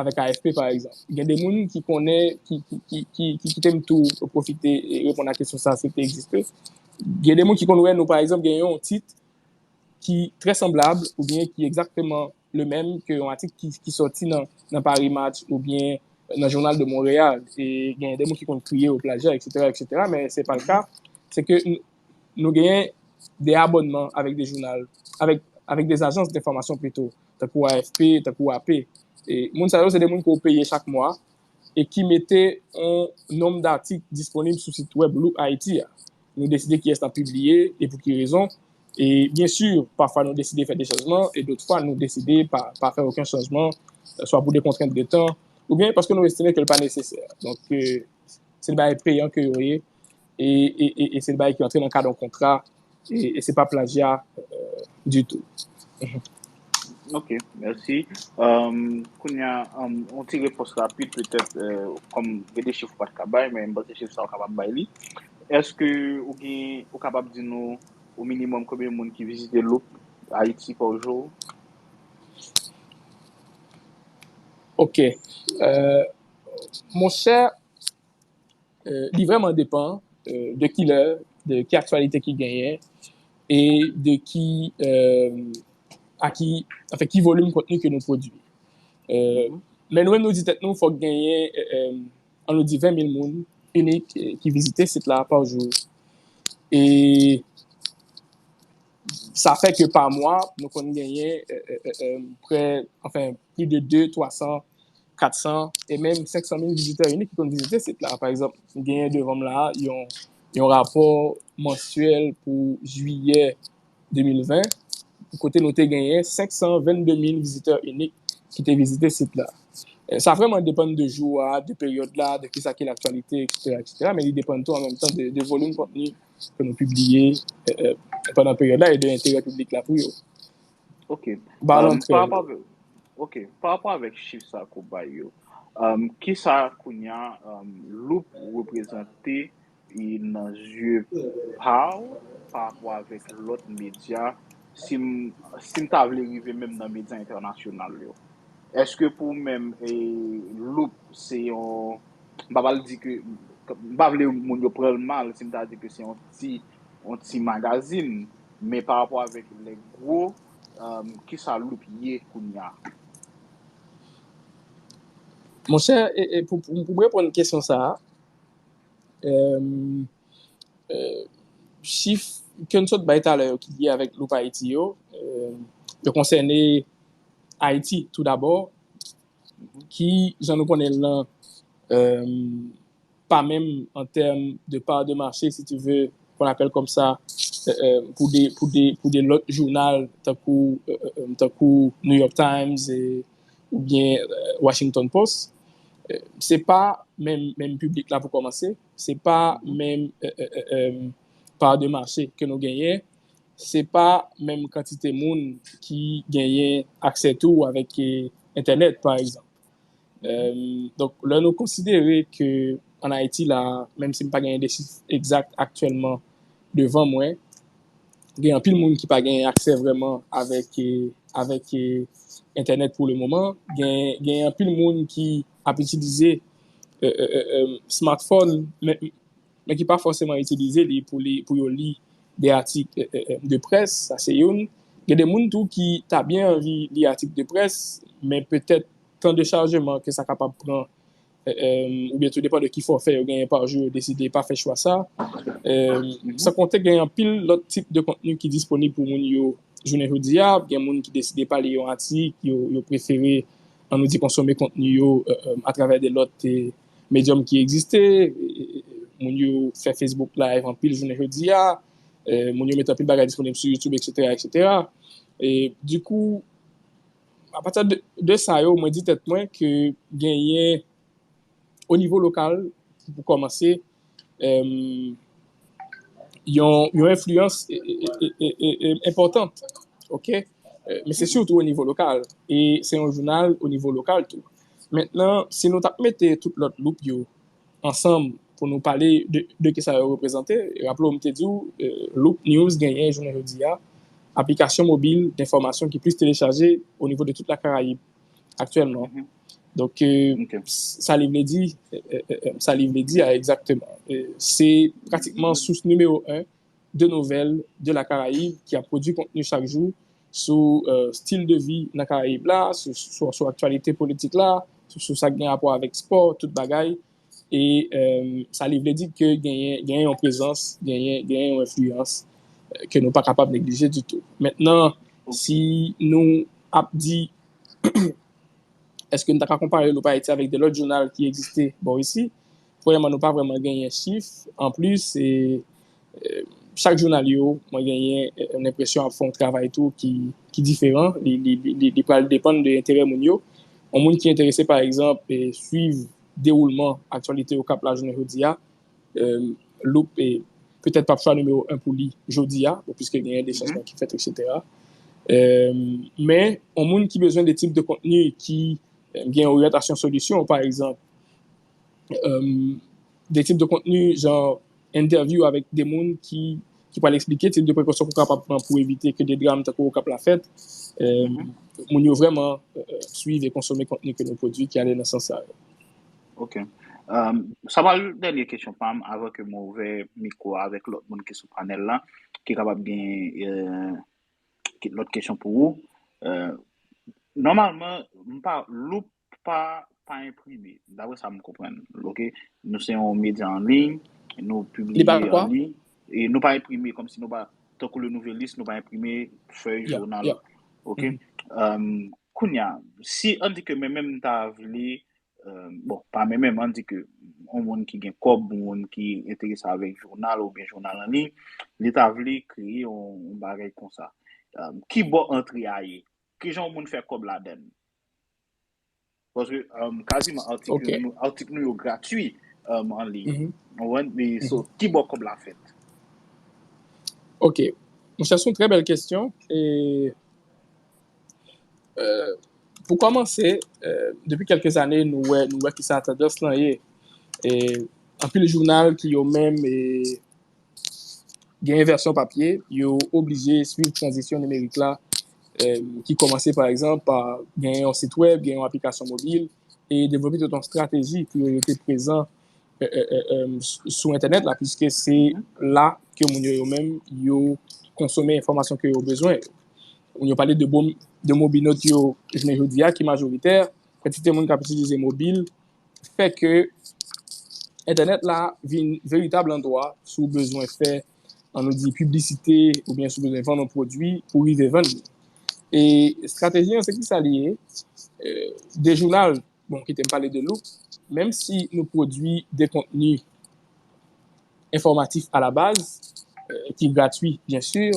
avèk A F P, pa egzanp. Gen de moun ki konnen, ki, ki, ki, ki, ki kite m tou pwofite e reponn a kesyon sa a, si l te egziste. Gen de moun ki konn wè nou, pa egzanp, gen yon tit ki trè sanblab oubyen ki egzakteman le menm ke yon atik ki, ki sòti nan, nan Paris Match oubyen nan Journal de Montréal. E gen de moun ki konn kriye yo plajya, etsetera, etsetera, men se pa l ka. Se ke n-, nou genyen de abònman avèk de jounal, avèk, avèk de zajans denfòmasyon pito, tankou A F P, tankou A P. E moun sa yo, se de moun ke w peye chak mwa, e ki mete yon nonb datik disponib sou sit wèb Loop Haiti a. Nou deside kiyès n ap pibliye e pou ki rezon. E byen si, pafwa nou deside fè de chanjman e dòt fwa nou deside pa, pa fè okenn chanjman, swa pou de kontrent de tan, oubyen paske nou estime ke l pa nesesè. Donk, euh, se de bagay peyan ke yo ye, e, e, e, e se de bagay ki antre nan kad yon kontra, e, e se pa plajya, euh, ditou. Ok, mèsi. Um, kounye a, um, yon ti repons rapid, petèt, euh, kòm gen de chif ou pa t ka bay, men m panse chif sa ou kapab bay li. Èske ou gen, ou kapab di nou o minimòm konbyen moun ki vizite Loop Haiti pa jou? Ok. Euh, monchè, euh, li vrèman depan, euh, de ki lè, de ki aktyalite ki genyen, e de ki, euh, a ki, anfen, ki volim kontni ke nou pwodui. Euh, men nou menm nou di tèt nou, fòk genyen, euh, euh, an nou di ven mil moun inik, euh, ki vizite sit la pa jou. E sa fè ke pa mwa, nou konn genyen, euh, euh, euh, euh, prè, anfen, plis de de, twa san, kat san, e menm senk san mil vizitè inik ki konn vizite sit la. Pa egzanp, genyen devan m la yon, yon rapò mansyèl pou jiyè de mil ven, kote nou te genyen senk san vennde mil vizitè inik ki te vizite sit la. Euh, sa vrèman depann de jou a, de peryòd la, de kisa ki laktyalite, et cetera, et cetera, men li depann tou an menm tan de, de volim kontni ke nou pibliye, euh, euh, pandan peryòd la e de enterè piblik la pou yo. Ok. Ba l antre. Pa rapò avèk, ok, pa rapò avèk chif sa ke w bay yo, um, kisa kounye a, um, Loop reprezante e nan zye pa w pa rapò avèk lòt medya, si m, si m ta vle rive menm nan medya entènasyonal yo? Èske pou ou menm, e, Loop se yon, m pa pral di ke, m pa vle moun yo pran l mal si m ta di ke se yon ti, yon ti magazin, men pa rapò avèk lè gwo, um, kisa Loop ye kounye a? Monchè, e, e, pou, pou, pou m reponn kesyon sa a, euh, euh, chif ke n sot bay talè yo ki lye avèk Loop Haiti yo, euh, yo konsène Ayiti tou dabò, ki, jan nou konnen l lan, euh, pa menm an tèm de part de marché, si tu veux, qu'on appelle comme ça, euh, euh, pou de, pou de, pou de lòt jounal, tankou, euh, euh, euh, tankou New York Times e, oubyen, euh, Washington Post. Euh, se pa menm, menm piblik la pou kòmanse, se pa menm, euh, euh, euh, euh, part de marché ke nou genyen, se pa menm kantite moun ki genyen aksè tou avèk, eh, entènèt, pa egzanp. Euh, donk, lè nou konsidere ke an Ayiti la, menm si m pa genyen de chif egzak aktyèlman devan mwen, gen anpil moun ki pa genyen aksè vrèman avèk, eh, avèk, eh, entènèt pou le moman. Gen, gen anpil moun ki ap itilize, eh, eh, eh, eh, smartphone, men, men ki pa fòseman itilize li pou li, pou yo li de atik, eh, eh, eh, de près, sa se youn. Gen de moun tou ki ta byen anvi li atik de près, men petèt tan de chajman ke sa kapab pran, eh, eh, oubyen tou depan de ki fòfè yo genyen pa jou, yo deside pa fè chwa sa. Eh, san konte gen anpil lòt tip de kontni ki disponib pou moun yo jounen jodi a. Gen moun ki deside pa li yon atik, yo, yo prefere, ann nou di, konsome kontni yo, eh, eh, atravè de lòt, eh, medyòm ki egziste. Eh, eh, eh, moun yo fè Facebook Live anpil jounen jodi a. Eh, moun yo mete anpil bagay disponib sou YouTube, et cetera, et cetera. E, dikou, apati de, de sa yo, mwen di tèt mwen ke genyen, o nivo lokal, pou kòmanse, em, yon, yon enfliyans e, e, e, e, e, e, enpòtan. Ok? Eh, men se sitou o nivo lokal. E se yon jounal o nivo lokal tou. Mentnan, si nou t ap mete tout lòt Loop yo ansanm pou nou pale de, de kisa yo reprezante, raple w, m te di w, eh, Loop News genyen, jounen jodi a, aplikasyon mobil denfòmasyon ki plis telechaje o nivo de tout Lakarayib aktyèlman. Donk, eh, sa li vle di, eh, eh, eh, sa li vle di a egzakteman. Eh, se pratikman sous nimewo en de nouvèl de Lakarayib ki ap pwodui kontni chak jou sou, eh, stil de vi nan Karayib la, sou, sou, sou aktyalite politik la, sou, sou sa k gen rapò avèk spò, tout bagay. E, eh, sa li vle di ke genyen, genyen yon prezans, genyen, genyen yon enfliyans, eh, ke nou pa kapab neglije ditou. Mentnan, si nou ap di Èske n ta ka konpare Loup Ayiti avèk de lòt jounal ki egziste bò isi? Premyèman, nou pa vrèman genyen chif. Anplis, e, e, chak jounal yo, mwen genyen, e, lenpresyon ap fè yon travay tou ki, ki diferan. Li, li, li, li, li pral depann de enterè moun yo. Yon moun ki enterese, pa egzanp, e, swiv dewoulman aktyalite yo k ap la jounen jodi a, e, Loup, e, petèt p ap chwa nimewo en pou li jodi a, bon, piske genyen de chanjman ki fèt, etsetera. E, men, yon moun ki bezwen de tip de kontni ki, e, gen oryantasyon solisyon, pa egzanp, e, de tip de kontni jan entèvyou avèk de moun ki, ki pral eksplike tip de prekosyon ke w kapab pran pou evite ke de dram tankou Okap la fèt. E, moun yo vrèman, e, e, swiv e konsome kontni ke nou pwodui ki ale nan sans sa yo. Ok. Um, sa pral dènye kesyon pa m avan ke mwen ouvè mikwo avèk lòt moun ki sou panèl la, ki kapab gen, e, ki, lòt kesyon pou ou. E, nòmalman, m pa, Loup pa, pa enprime, daprè sa m konprann. Ok? Nou se yon medya an liy, nou pibliye an liy, e nou pa enprime, kòmsi nou pa, tankou Le Nouvelliste, nou pa enprime fèy jounal. Ok? Um, kounye a, si, ann di ke mwen menm m ta vle, e, bon, pa mwen menm, ann di ke yon moun ki gen kòb, yon moun ki enterese avèk jounal oubyen jounal an liy, li ta vle kreye yon, yon bagay konsa. Um, ki bò antre a ye? Kijan yon moun fè kòb ladan l? Paske, um, kaziman atik nou, atik nou yo gratui, um, an liy. Ou konprann? Men, so, ki bò kòb la fèt? Ok. Monchè, se yon trè bèl kesyon. E, e, pou kòmanse, e, depi kèlke zane, nou wè, nou wè kisa tandans lan ye. E, anpil jounal ki yo menm, e, genyen vèsyon papye, yo oblije swiv tranzisyon nimerik la, e, ki kòmanse, pa egzanp, pa genyen yon sit wèb, genyen yon aplikasyon mobil, e devlope tout yon estrateji pou yo rete prezan, e, e, e, e, s-, sou entènèt la, piske se la ke moun yo, yo menm, yo konsome enfòmasyon ke yo bezwen. Moun yo pale de bon, de mobilnot yo jounen jodi a, ki majoritè, kantite moun k ap itilize mobil, fè ke entènèt la vin veritab landwa si w bezwen fè, ann nou di, piblisite oubyen si w bezwen vann yon pwodui pou rive vann li. E estrateji an, se kisa li ye? E, de jounal, bon, kite m pale de Loup, menm si nou pwodui de kontni enfòmatif alabaz, e, ki gratui, byen si,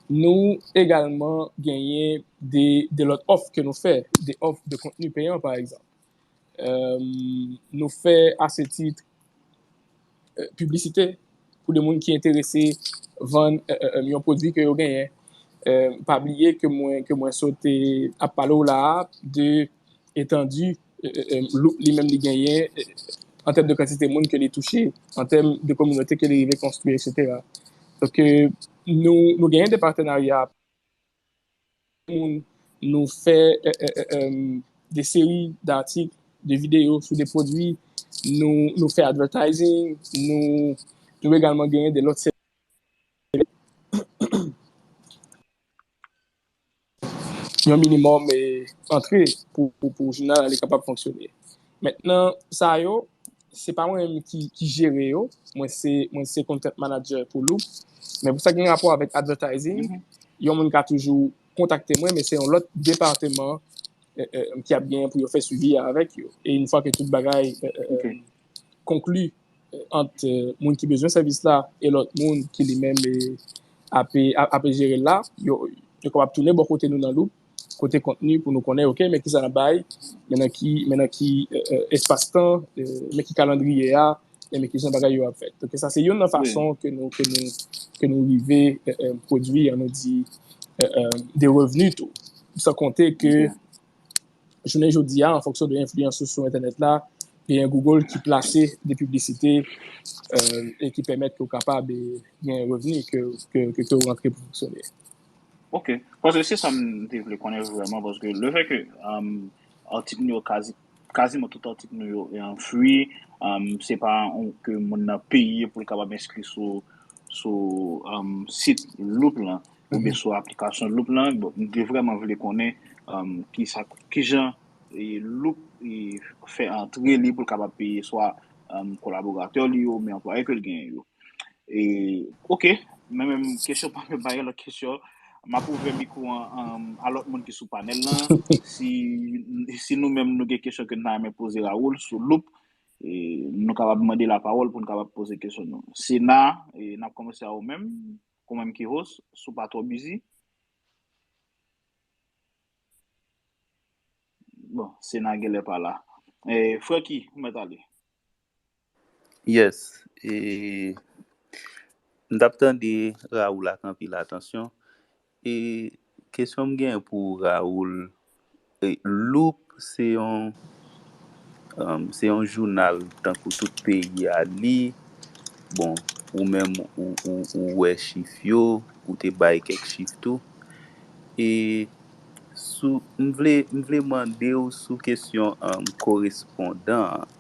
nou egalman genyen de, de lòt òf ke nou fè, de òf de kontni peyan, pa egzanp. E, nou fè, a se tit, e, piblisite pou de moun ki enterese vann, e, e, e, yon pwodui ke yo genyen. E, pa bliye ke mwen, ke mwen sot ap pale w la a de etandi, e, e, e, Loup li menm li genyen, e, an tèm de kantite moun ke li touche, an tèm de kominote ke li rive konstwi, etsetera. Donk, e, nou, nou genyen de patenarya moun, nou fè, e, e, e, e, de seri datik, de videyo sou de pwodui, nou, nou fè advertising, nou, nou egalman genyen de lòt sèvis. Yon minimòm, e, antre pou, pou, pou jounal la li kapab fonksyone. Mentnan, sa yo, se pa mwen menm ki, ki jere yo. Mwen se, mwen se content manager pou Loup. Men pou sa ki gen rapò avèk advertising, yon moun ka toujou kontakte mwen, men se yon lòt depatman, e, e, ki ap genyen pou yo fè swivi a avèk yo. E yon fwa ke tout bagay, e, e, e, konkli, e, ant, e, moun ki bezwen sèvis la e lòt moun ki li menm, e, ape, a-, ape jere l la, yo, yo kapab tounen bò kote nou nan Loup, kote kontni pou nou konnen, ok, men kisa n ap bay, men nan ki, men nan ki, e, e, espas tan, e, men ki kalandriye a, e men kijan bagay yo ap fèt. Donk, sa se youn nan fason ke nou, ke nou, ke nou rive, e, e, pwodui, ann nou di, e, e, de revni tou. San konte ke jounen jodi a, an fonksyon de enfliyans ou sou entènèt la, genyen Google ki plase de piblisite, e, e ki pèmèt ke w kapab, e, gen revni ke, ke, ke, ke w rantre pou fonksyone. Ok. Paske se sa m te vle konnen vrèman, paske le fè ke, um, atik nou yo kazi, kaziman tout atik nou yo, e, an free, um, se pa yon, ke moun nan peye pou l kapab enskri sou, sou, um, sit Loup lan, oubyen sou aplikasyon Loup lan. Bon, m te vrèman vle konnen, um, kisa, kijan, e, Loup, e, fè antre li pou l kapab peye swa, um, kolaboratè li yo, oubyen anplwaye ke l genyen yo. E, ok, men menm kesyon pa menm pa gen lòt kesyon. M ap ouvè mikwo an, an, a lòt moun ki sou panèl lan. Si, si nou menm nou gen kesyon ke n ta renmen poze Raoul sou Loop, e, nou kapab mande lapawòl pou n kapab poze kesyon nou. Sena, e, n ap kòmanse a ou menm, ou menm ki host, si w pa twò busy. Bon, Sena genlè pa la. E, Francky, ou mèt ale. Yes. E, m t ap tande Raoul ak anpil atansyon. E kesyon m gen pou Raoul, e, Loop se yon, um, se yon jounal tankou tout peyi a li. Bon, ou menm ou, ou, ou wè chif yo, ou te bay kèk chif tou. E sou, m vle, m vle mande w sou kesyon, um, korespondan an.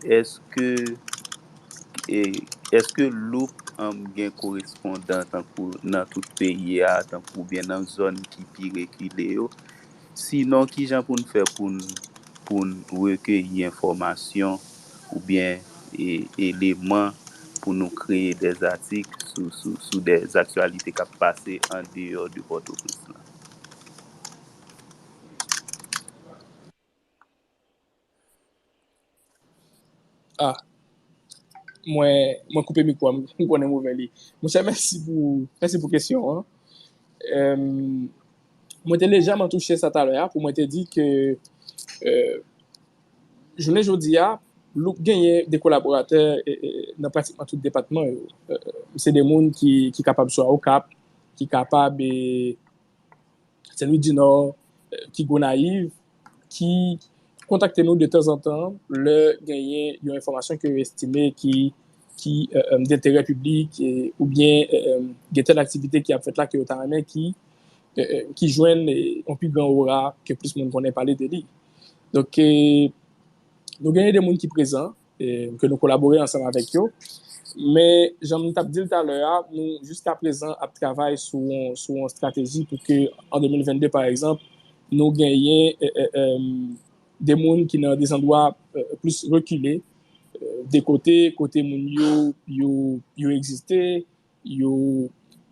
Èske, e, èske Loop, um, gen korespondan tankou nan tout peyi a, tankou oubyen nan zòn ki pi rekile yo? Sinon, kijan pou n fè pou n, pou n rekeyi enfòmasyon oubyen, e, eleman pou nou kreye dè atik sou, sou, sou dè aktyalite k ap pase andeyò de Pòtoprens lan? Ah, mwen, mwen koupe mikwo a, m konnen m ouvè li. Monchè, mèsi pou, mèsi pou kesyon an. Em, mwen te lejèman touche sa talè a, pou mwen te di ke, eh, jounen jodi a, Loop genyen de kolaboratè, eh, eh, nan pratikman tout depatman yo. Eh, se de moun ki, ki kapab swa Okap, ki kapab, eh, Senlwidinò, eh, ki Gonayiv, ki kontakte nou detanzantan lè genyen yon enfòmasyon ke yo estime ki, ki, eh, eh, denterè piblik, eh, oubyen, eh, eh, gen tèl aktivite ki ap fèt la ke yo ta renmen ki, eh, eh, ki jwenn, eh, yon pi gran ora ke plis moun konnen pale de li. Donk, eh, nou genyen de moun ki prezan, eh, ke nou kolabore ansanm avèk yo. Men, jan m t ap di l talè a, nou jiskaprezan ap travay sou yon, sou yon estrateji pou ke an de mil venn de, pa egzanp, nou genyen, eh, eh, eh, de moun ki nan de zandwa, eh, plis rekile, eh, de kote, kote moun yo, yo, yo egziste, yo,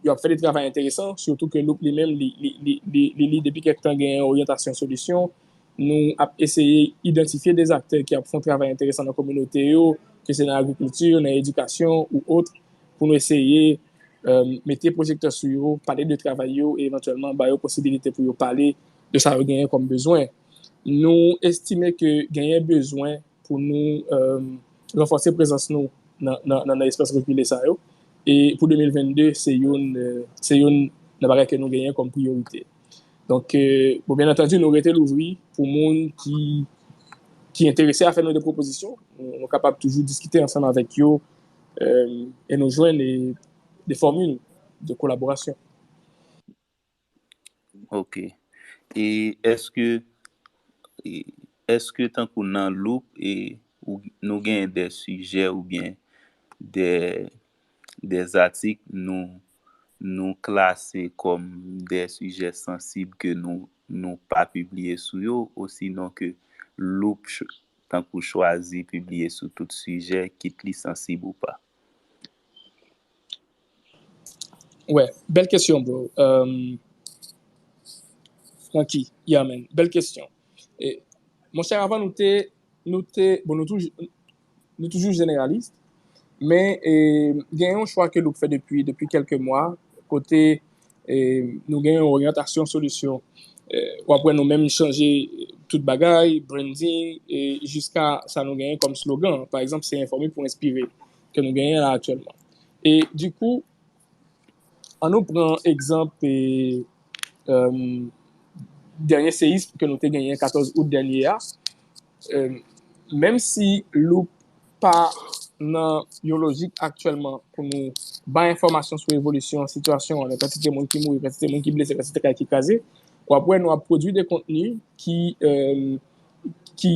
yo ap fè de travay enteresan, sitou ke Loop li menm, li, li, li, li, li, li depi kèk tan genyen oryantasyon solisyon. Nou ap eseye idantifye de aktè ki ap fè yon travay enteresan nan kominote yo, ke se nan agrikilti, nan edikasyon ou ot, pou nou eseye, eh, mete pwojektè sou yo, pale de travay yo, e evantyèlman ba yo posibilite pou yo pale de sa yo genyen kòm bezwen. Nou estime ke genyen bezwen pou nou, eh, ranfòse prezans nou nan, nan, nan, nan espas rekile sa yo. E pou de mil venn de, se youn, eh, se youn nan bagay ke nou genyen kòm priyorite. Donk, eh, bon, byen antandi, nou rete louvri pou moun ki, ki enterese a fè nou de pwopozisyon. Nou, nou kapab toujou diskite ansanm avèk yo, eh, e nou jwenn, eh, de fòmil de kolaborasyon. Ok. E èske, e èske tankou nan Loop, e, ou, nou gen de sijè oubyen de, de atik nou, nou klase kòm de sijè sansib ke nou, nou pa pibliye sou yo, osinon ke Loop ch-, tankou chwazi pibliye sou tout sijè, kit li sansib ou pa? Wè, bèl kesyon, bro. Um, Francky, yeah, man, bèl kesyon. E, monchè, avan nou te, nou te, bon, nou toujou, nou toujou jeneralis, men, e, gen yon chwa ke Loop fè depi, depi kèlke mwa, kote, e, nou gen yon oryantasyon solisyon. E, w ap wè nou menm chanje tout bagay, branding, e, jiska sa nou genyen kòm slogan. Pa egzanp, se enfòme pou enspire ke nou genyen la aktyèlman. E, dikou, ann nou pran egzanp, e, um, dènye seyis ke nou te genyen katòz out dènye a. Um, menm si Loop pa nan yon lojik aktyèlman pou nou bay enfòmasyon sou evolisyon sitiyasyon an, nan kantite moun ki mouri, kantite moun ki blese, kantite kay ki kraze, w ap wè nou ap pwodui de kontni ki, um, ki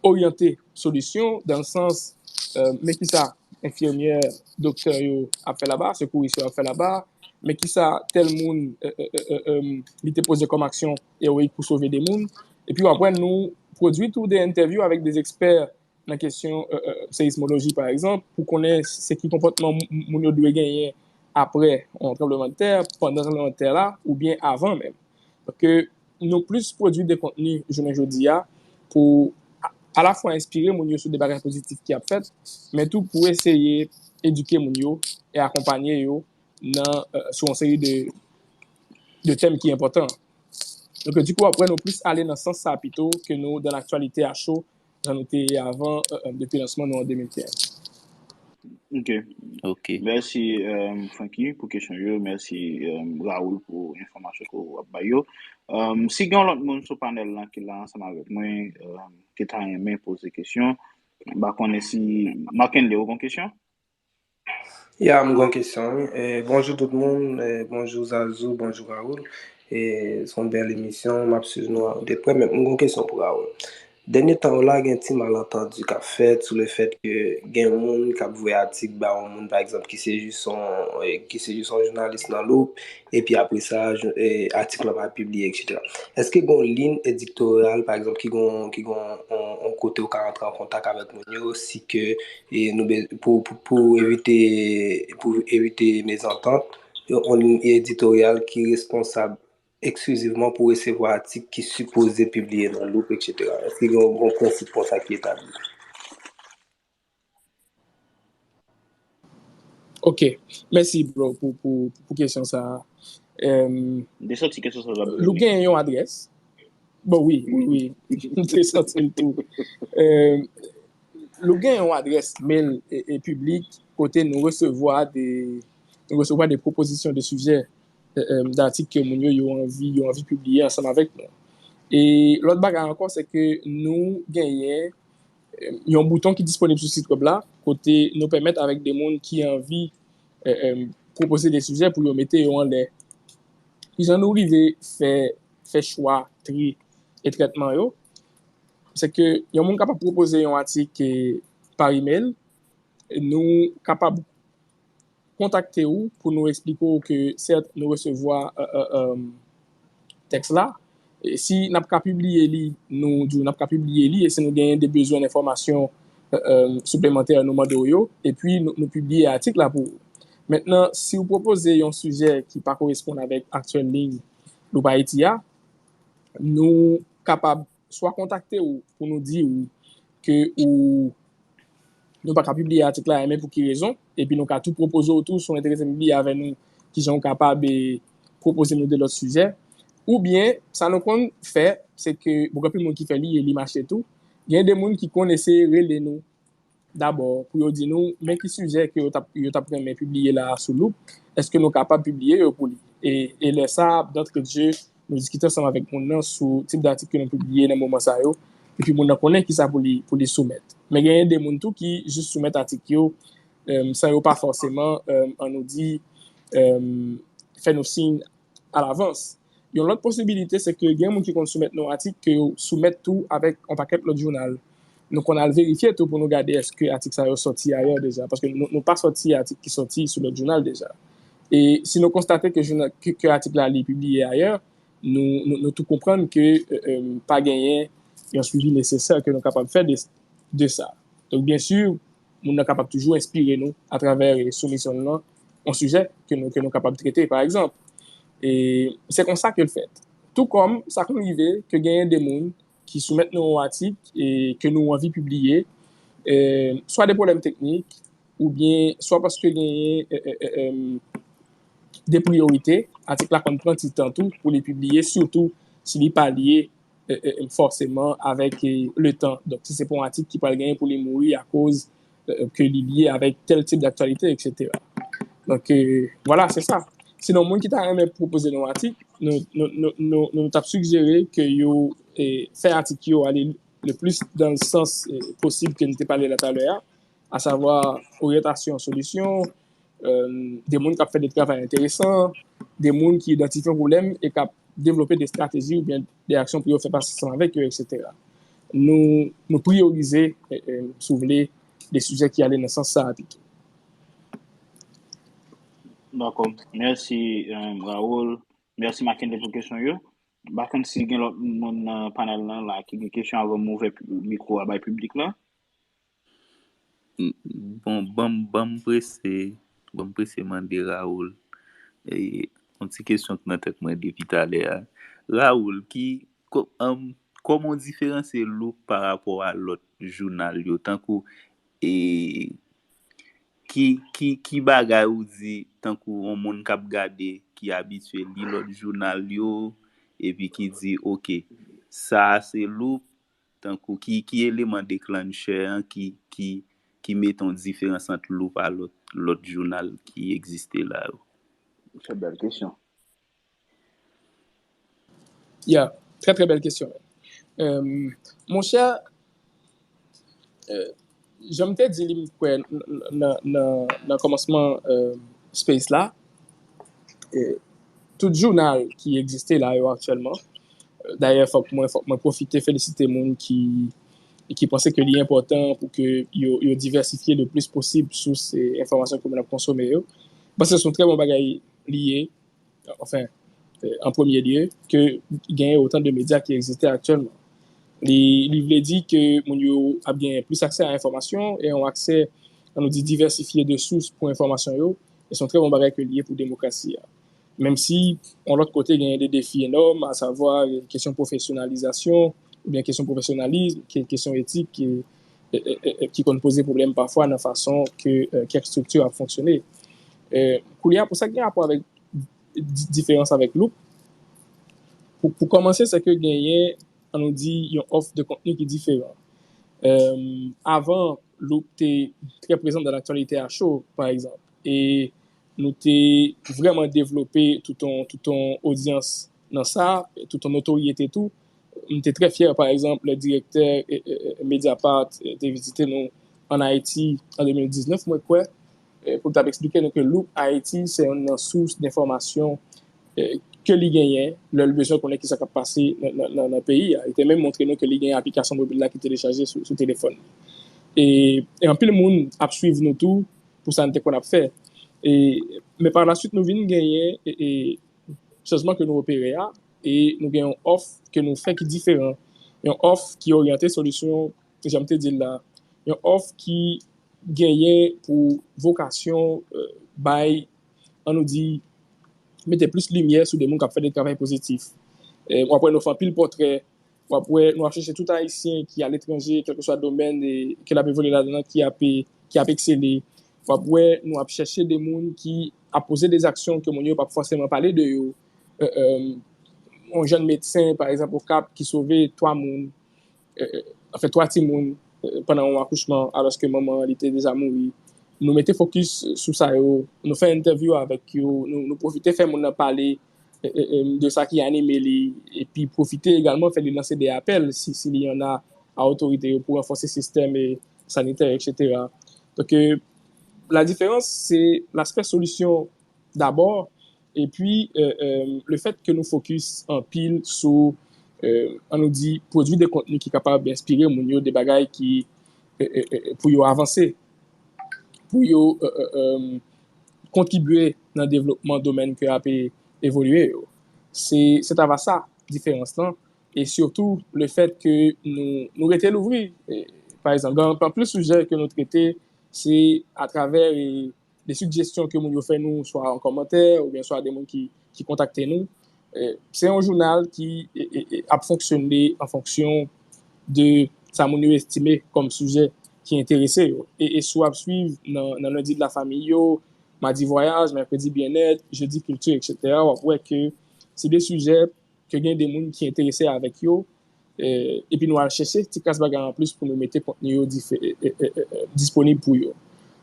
oryante solisyon, dan sans, uh, men kisa enfimyè, doktè yo ap fè laba, sekouris yo ap fè laba, men kisa tèl moun, euh, euh, euh, euh, li te poze kòm aksyon ewoyik pou sove de moun. Epi w ap wè nou pwodui tou de entèvyou avèk de ekspè nan kesyon, euh, euh, seyismoloji, pa egzanp, pou konnen se ki konpòtman moun yo dwe genyen apre yon tranblemanntè, pandan tranblemanntè la, oubyen avan menm. Paske nou plis pwodui de kontni jounen jodi a pou alafwa enspire moun yo sou de bagay pozitif ki ap fèt, men tou pou eseye edike moun yo e akonpanye yo nan, euh, sou yon seri de, de tèm ki enpòtan. Donk, dikou, apre nou plis ale nan sans sa pito ke nou dans l'actualité à chaud, jan nou te ye avan, euh, euh, depi lansman nou an de mil kenz. Ok. Ok. Mèsi, euh, Francky, pou kesyon yo. Mèsi, euh, Raoul, pou enfòmasyon ke w ap bay yo. Euh, si gen yon lòt moun sou panèl lan ki la ansanm avèk mwen, euh, ki ta renmen poze kesyon, m pa konnen si Marc Henley, ou gen kesyon? Ya, m gen kesyon, wi. Eh, bonjou tout moun. Eh, bonjou Zazou, bonjou Raoul. Eh, se yon bèl emisyon, m ap swiv nou de prè, men m gen kesyon pou Raoul. Dènye tan yo la, gen ti malantandi k ap fèt sou le fèt ke gen moun k ap voye atik ba yon moun, pa egzanp, ki se jis yon, eh, ki se jis yon jounalis nan Loup, epi apre sa, jou- eh, atik lan pa pibliye, etsetera. Èske gen yon liy editoryal, pa egzanp, ki gen, ki gen yon, yon kote ou ka rantre an kontak avèk moun yo, si ke e nou be- pou, pou, pou evite, pou evite mezantant, yon liy editoryal ki responsab eksklizivman pou resevwa atik ki sipoze pibliye nan Loup, etsetera. Èske gen yon, yon prensip konsa ki etabli? Ok, mèsi bro pou, pou, pou kesyon sa a. Em, De sòti kesyon sa la. Loup gen yon adrès. Bon, wi, wi, wi. M te santi l tou. Em, Loup gen yon adrès mail e, e piblik kote nou resevwa de, nou resevwa de pwopozisyon de sijè, e, em, datik ke moun yo, yo anvi, yo anvi pibliye ansanm avèk nou. E lòt bagay ankò, se ke nou genyen, em, yon bouton ki disponib sou sit wèb la, kote nou pèmèt avèk de moun ki anvi, e, em, pwopoze de sijè pou yo mete yo anlè. Kijan nou rive fè, fè chwa, tri e trètman yo? Se ke yon moun kapab pwopoze yon atik, e, pa email, nou kapab kontakte w pou nou eksplike w ke, sèt, nou resevwa, e, e, em, tèks la. E si n ap ka pibliye li, nou di w n ap ka pibliye li, e si nou genyen de bezwen enfòmasyon, e, em, siplemantè, nou mande w yo, epi nou, nou pibliye atik la pou ou. Mentnan, si w pwopoze yon sijè ki pa koresponn avèk aktyèl liy Loup Ayiti a, nou kapab swa kontakte w pou nou di w ke ou, nou pa ka pibliye atik la, men pou ki rezon, epi nou ka tou pwopoze w tou, si w enterese pibliye avè nou, kijan w kapab, e, pwopoze nou de lòt sijè. Oubyen, sa nou konn fè, se ke, bon, gen anpil moun ki fè li e li mache tou. Gen de moun ki konn eseye rele nou dabò pou yo di nou, men ki sijè ke yo t ap, yo t ap renmen pibliye la a sou Loup, èske nou kapab pibliye yo pou li? E, e lè sa a, d'entrée de jeu, nou diskite ansanm avèk moun nan sou tip datik ke nou pibliye nan moman sa yo, epi moun nan konnen kisa pou li, pou li soumèt. Men genyen de moun tou ki jis soumèt atik yo, em, san yo pa fòseman, em, an nou di, em, fè nou siy alavans. Yon lòt posibilite, se ke gen moun ki konn soumèt nou atik ke yo soumèt tou avèk yon pakèt lòt jounal. Nou konn al verifye tou pou nou gade èske atik sa yo sòti ayè deja, paske nou, nou pa sòti atik ki sòti sou lòt jounal deja. E si nou konstate ke, jounal, ke, ke atik la li pibliye ayè, nou, nou, nou tou konprann ke, e, e, pa genyen yon swivi nesesè ke nou kapab fè de, de sa. Donk, byen si, moun nan kapab toujou enspire nou atravè, e, soumisyon l lan, yon sijè ke nou, ke nou kapab trete, pa egzanp. E se konsa ke l fèt. Tou kòm sa konn rive ke genyen de moun ki soumèt nou yon atik e ke nou anvi pibliye, e, swa de pwoblèm teknik, oubyen swa paske genyen, e, e, e, em, de priyorite, atik la konn pran ti tan tou pou li pibliye, sitou si li pa lye, e, e, e, fòseman avèk, e, le tan. Donk, si se pa yon atik ki pral genyen pou li mouri akoz, e, e, ke li lye avèk tèl tip daktyalite, etsetera. Donk, e, vwala, se sa. Sinon, moun ki ta renmen pwopoze nou atik, nou, nou, nou, nou, nou t ap sijere ke yo, e, fè atik yo ale le plis dan sans, e, posib ke nou te pale la talè a, asavwa oryantasyon, solisyon, e, de moun k ap fè de travay enteresan, de moun ki idantifye yon pwoblèm e k ap devlope de estrateji oubyen de aksyon pou yo fè fas ansanm avèk yo, etsetera. Nou, nou priyorize, e, e, si w vle, de sijè ki ale nan sans sa a pito. Dakò. Mèsi, e, Raoul. Mèsi, Mackenley, pou kesyon yo. M pa konn si gen lòt moun nan panèl lan la ki gen kesyon avan m ouvè pi- mikwo a bay piblik la. Bon, ban m, ban m prese. Bon, m prese mande Raoul e, yon ti kesyon k nan tèt mwen depi talè a. Raoul, ki, ko- um, kòman w diferansye Loop pa rapò a lòt jounal yo? Tankou, e, ki, ki, ki bagay ou di, tankou yon moun k ap gade, ki abitye li lòt jounal yo, epi ki di, oke, sa a se Loop, tankou ki, ki eleman deklanchè an ki, ki, ki mete yon diferans ant Loop a lòt, lòt jounal ki egziste la yo? Se bèl kesyon. Ya, trè, trè bèl kesyon. Euh, monchè, euh, jan m te di li, m kwè, nan, nan, nan, nan kòmansman euh, space la, euh, tout jounal ki egziste la yo aktyèlman, euh, dayè, fòk mwen, fòk mwen pwofite felisite moun ki, ki panse ke li enpòtan pou ke yo, yo divèsifye le plis posib sous e enfòmasyon ke moun ap konsome yo. M panse se yon trè bon bagay li ye, anfen, euh, an premye lye, ke genyen otan de medya ki egziste aktyèlman. Li, li vle di ke moun yo ap gen plis aksè a enfòmasyon e yon aksè, ann nou di, divèsifye de sous pou enfòmasyon yo. E se yon trè bon bagay ke li ye pou demokrasi a. Menm si, yon lòt kote, genyen de defi enòm, asavwa, euh, kesyon pwofesyonalizasyon, oubyen kesyon pwofesyonalizm, ke- kesyon etik, ke, e, e, e, ki konn poze pwoblèm pafwa nan fason ke euh, kèk estrikti ap fonksyone. Euh, koulye a, pou sa ki gen rapò avèk di- diferans avèk Loop, pou, pou kòmanse, se ke genyen, ann nou di, yon òf de kontni ki diferan. Euh, avan, Loop te trè prezan nan laktyalite a cho, pa egzanp. E nou te vrèman devlope tout yon, tout yon odyans nan sa, tout yon notoryete tou. M te trè fyè, pa egzanp, lè direktè e, e, e, Mediapart e, te vizite nou ann Ayiti an de mil diznèf, mwen kwè, e, pou l t ap eksplike nou ke Loop Ayiti se youn nan sous denfòmasyon e, ke li genyen lè l bezwen konnen kisa k ap pase nan, nan, nan, nan peyi a. Li te menm montre nou ke li gen aplikasyon mobil la ki telechaje sou, sou telefòn li. E, e anpil moun ap swiv nou tou pou sa n te konn ap fè. E, men pa la swit, nou vin genyen e, e, chanjman ke nou opere a, e nou gen yon òf ke nou fè ki diferan. Yon òf ki oryante solisyon, jan m te di l la, yon òf ki genyen pou vokasyon euh, bay, ann nou di, mete plis limyè sou de moun k ap fè de travay pozitif. Euh, w ap wè nou fè anpil pòtrè, w ap wè nou ap chèche tout Ayisyen ki aletranje, kèlkeswa domèn e, ke l ap evolye ladan an, ki ap, ki ap eksele. W ap wè nou ap chèche de moun ki ap poze de aksyon ke moun yo p ap fòseman pale de yo. Euh, euh, yon jèn medsen, pa egzanp, Okap, ki sove twa moun, euh, anfen, twa timoun euh, pandan yon akouchman, alòske manman an, li te deja mouri. Nou mete fokis sou sa yo, nou fè entèvyou avèk yo, nou, nou pwofite fè moun nan pale e, e, e, de sa ki anime li, epi pwofite egalman fè li lanse de apèl, si, si li y ann a, a otorite yo pou ranfòse sistèm e, sanitè, etsetera. Donk, euh, la diferans, se laspè solisyon dabò, epi euh, euh, le fèt ke nou fokis anpil sou, euh, ann nou di, pwodui de kontni ki kapab enspire moun yo de bagay ki, euh, euh, euh, pou yo avanse, pou yo euh, euh, euh, kontribye nan devlopman domèn ke ap e- evolye yo. Se, se ta va sa, diferans lan, e sitou le fèt ke nou, nou rete louvri. E, pa egzanp, gen anpil sijè ke nou trete, se atravè e, de sigjestyon ke moun yo fè nou, swa an kòmantè, oubyen swa de moun ki, ki kontakte nou. E, se yon jounal ki e, e, e, ap fonksyone an fonksyon de sa moun yo estime kòm sijè ki enterese yo. E, e si w ap swiv nan, nan Lundi de la Famille yo, Madi Voyage, Mercredi Bien-être, Jeudi Culture, etsetera, w ap wè ke se de sijè ke gen de moun ki enterese avèk yo, e, epi nou al chèche ti kras bagay anplis pou nou mete kontni yo dife- e, e, e, e, disponib pou yo.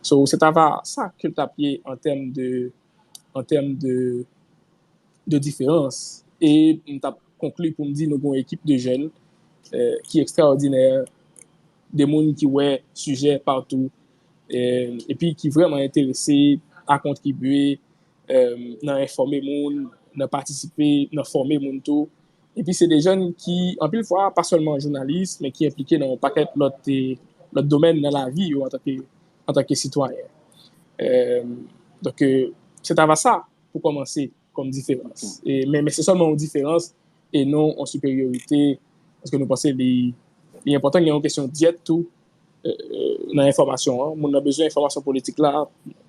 So, se ta va sa ke l t ap ye an tèm de, an tèm de, de diferans. E m t ap konkli pou m di nou gen yon ekip de jèn e, ki ekstraòdinè, de moun ki wè sijè patou, e, epi ki vrèman enterese a kontribye e, nan enfòme moun, nan patisipe, nan fòme moun tou. Epi se de jèn ki, anpil fwa, pa sèlman jounalis, men ki enplike nan yon pakèt lòt, e, lòt domèn nan lavi yo antanke, antanke sitwayen. E, donk, e, se ta va sa, pou kòmanse, kòm diferans. E, men, men se sèlman yon diferans e non yon siperyorite, paske nou panse li, li enpòtan gen yon kesyon dyèt tou e, e, nan enfòmasyon an. Moun nan bezwen enfòmasyon politik la,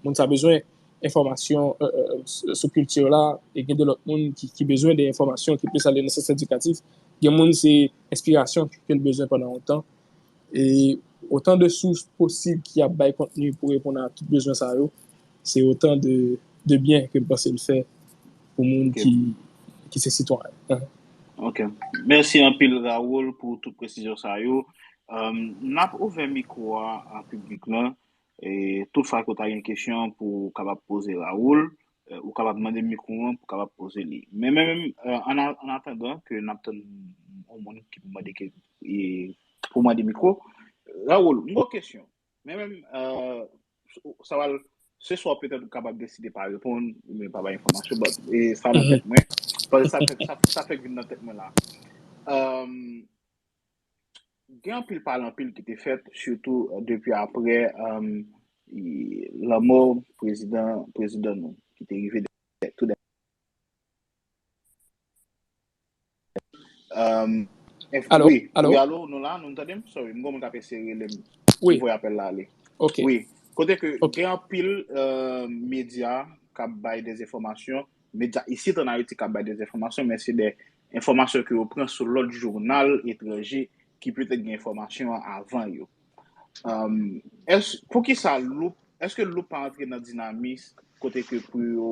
moun sa bezwen enfòmasyon sou kilti la, e gen de lòt moun ki, ki bezwen de enfòmasyon ki plis ale nan sans edikatif. Gen moun se enspirasyon ke l bezwen pandan yon tan. E otan de sous posib ki ap bay kontni pou reponn a tout bezwen sa yo, se otan de, de byen ke m panse l fè pou moun ki, ki se sitwayen. Ok. Mèsi anpil, Raoul, pou tout presizyon sa yo. N ap ouvè mikwo a a piblik lan. E tout fwa ke w ta gen kesyon pou w kapab poze Raoul, ou kapab mande mikwo an pou w kapab poze li. Men menm, an atandan ke n ap tann yon moun ki pou mande pou mande mikwo, Raoul, m gon kesyon. Men menm, sa va, se swa petèt ou kapab deside pa reponn oubyen pa bay enfòmasyon, but e sa nan tèt mwen. Paske sa fèk, sa, sa fèk vin nan tèt mwen la. Gen anpil pale anpil ki te fèt, sitou depi apre lanmò prezidan, prezidan nou, ki te rive tou dènye. Wi, wi, alo, nou la, nou tande m? Sorry, m gon moun k ap eseye rele m. M voye apèl la ale. Wi, kote ke gen anpil medya k ap bay dezenfòmasyon, medya isit an Ayiti k ap bay dezenfòmasyon, men se de enfòmasyon ke yo pran sou lòt jounal etranje ki petèt gen enfòmasyon an avan yo. Poukisa Loup, èske Loup pa antre nan dinamis kote ke pou yo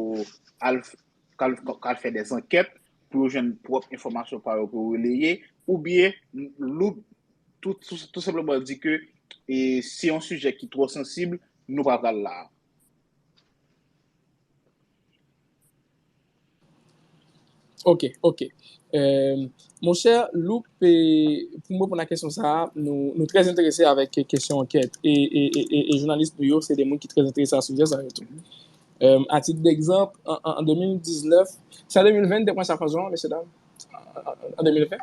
al, al fè de ankèt, pou yo jwenn pwòp enfòmasyon pa yo pou yo releye, oubyen Loup tou, tou, tou senpleman di ke se yon sijè ki twò sansib, nou pa pral la a? Ok, ok. Monchè Loup, pou m reponn a kesyon sa a, nou, nou trè enterese avèk kesyon ankèt. E, e, e, e, e jounalis nou yo, se de moun ki trè enterese a sijè sa yo tou. A tit degzanp, an, an, an de mil diznèf, se an de mil ven nou te pran Chafanzon, mesye dam? An de mil ven?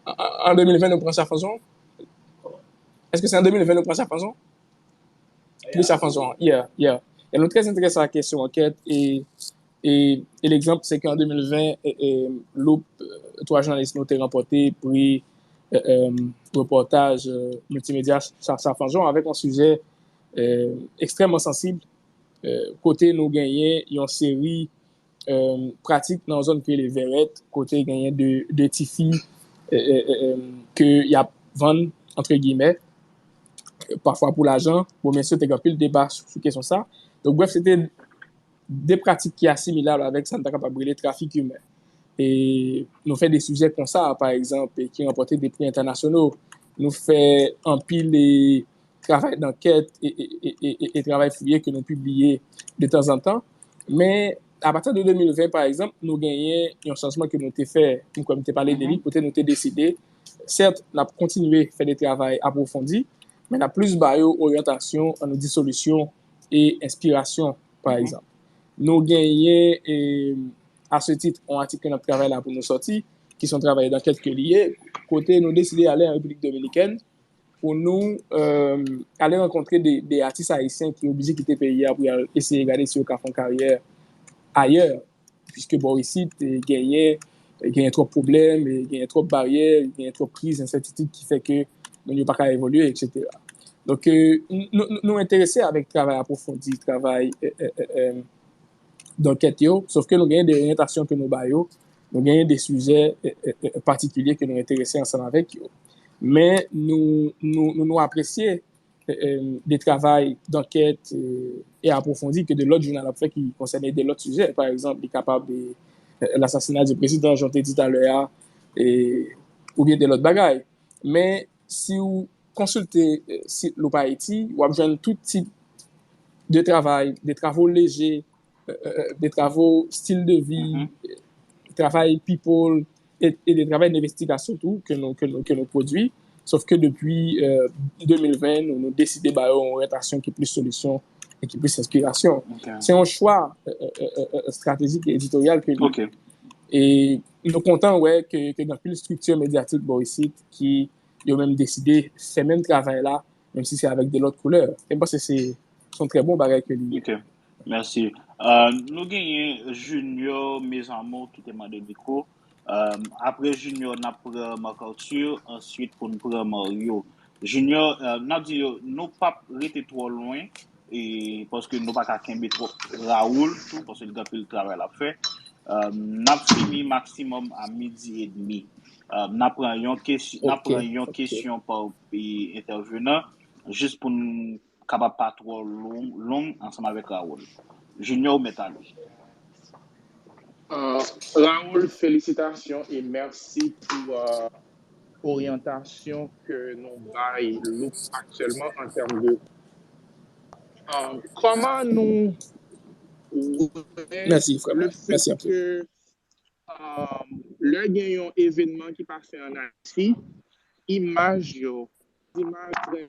An, an de mil ven nou pran Chafanzon? Èske se an de mil ven nou pran Chafanzon? Pri Chafanzon an, yeah, yeah. E nou trè enterese a kesyon ankèt e, e, e legzanp se ke an de mil ven, e, e, Loup, twa jounalis nou te ranpòte pri repòtaj miltimedya Chafanzon avèk yon sijè ekstrèmman sansib, kote nou genyen yon seri pratik nan yon zòn ki rele Vèrèt, kote genyen de, de tifi ke y ap vann, antre giyimè, pafwa pou lajan. Bon, mesye, te gen anpil deba sou, sou kesyon sa. Donk, brèf, se te de pratik ki asimilab avèk sa n ta kapab rele trafik imen. E nou fè de sijè konsa, pa egzanp, ki ranpòte de pri entènasyonal. Nou fè anpil travay dankèt e, e, e, e, e travay fouye ke nou pibliye de tanzantan. Men, apati de de mil ven, pa egzanp, nou genyen yon chanjman ke nou te fè, m kwè m te pale de li, kote nou te deside, sèt, n ap kontinye fè de travay apwofondi, men n ap plis ba yo oryantasyon, ann nou di solisyon e enspirasyon, pa egzanp. Nou genyen, e, a se tit, yon atik ke n ap travay la pou nou sòti, ki se yon travay dankèt ke li ye, kote nou deside ale an Repiblik Dominikèn, pou nou, e, ale rankontre de, de atis ayisyen ki oblije kite peyi a pou y al eseye gade si yo ka fè yon karyè ayè, piske bò isit, e, genyen, e, genyen twòp pwoblèm, e, genyen twòp baryè, genyen twòp kriz, ensètitid ki fè ke moun yo pa ka evolye, etsetera. Donk, e, n-, nou, nou, nou enterese avèk travay apwofondi, travay, e, e, e, e, dankèt yo, sòf ke nou genyen de oryantasyon ke nou ba yo, nou genyen de sijè, e, e, e, patikilye ke nou enterese ansanm avèk yo. Men nou, nou, nou, nou apresye, e, e, de travay dankèt, e, e apwofondi ke de lòt jounal ap fè ki konsène de lòt sijè. Pa egzanp, li kapab, e, e, lasasina di prezidan, jan w te di talè a, e, oubyen de lòt bagay. Men si w konsilte, e, sit Loup Haïti, w ap jwenn tout tip de travay, de travo leje, e, e, e, de travo stil de vi, travay people, e, e de travay envestigasyon tou ke nou, ke nou, ke nou pwodui. Sòf ke depi, e, de mil ven, nou, nou deside ba yo yon oryantasyon ki plis solisyon e ki plis enspirasyon. Se yon chwa, e, e, e, e, estratejik e editoryal ke nou. E nou kontan wè ke, ke gen anpil estrikti medyatik bò isit ki yo menm deside fè menm travay la, menm si se avèk de lòt koulè. E m panse se, se yon trè bon bagay ke li ye. Mèsi. E, nou genyen Junior Mezamour ki te mande mikwo. E, apre Junior, n ap pran Marc Arthur, answit pou n pran Mario. Junior, e, n ap di yo, nou p ap rete twò lwen, e paske nou pa ka kenbe twòp Raoul tou, paske li gen anpil travay l ap fè. Euh, n ap fini maksimòm a midi edmi. Euh, n ap pran yon kesyon, n ap pran yon kesyon pa entèvenan, jis pou n kapab pa twò long, long ansanm avèk Raoul. Junior, ou mèt ale. Euh, Raoul, felisitasyon e mèsi pou euh, oryantasyon ke nou bay Loup aktyèlman an tèm de euh, kòman nou wè Mèsi, frè. le Mèsi fèt anpil. ke euh, lè gen yon evènman ki pase ann Ayiti, imaj yo, imaj trè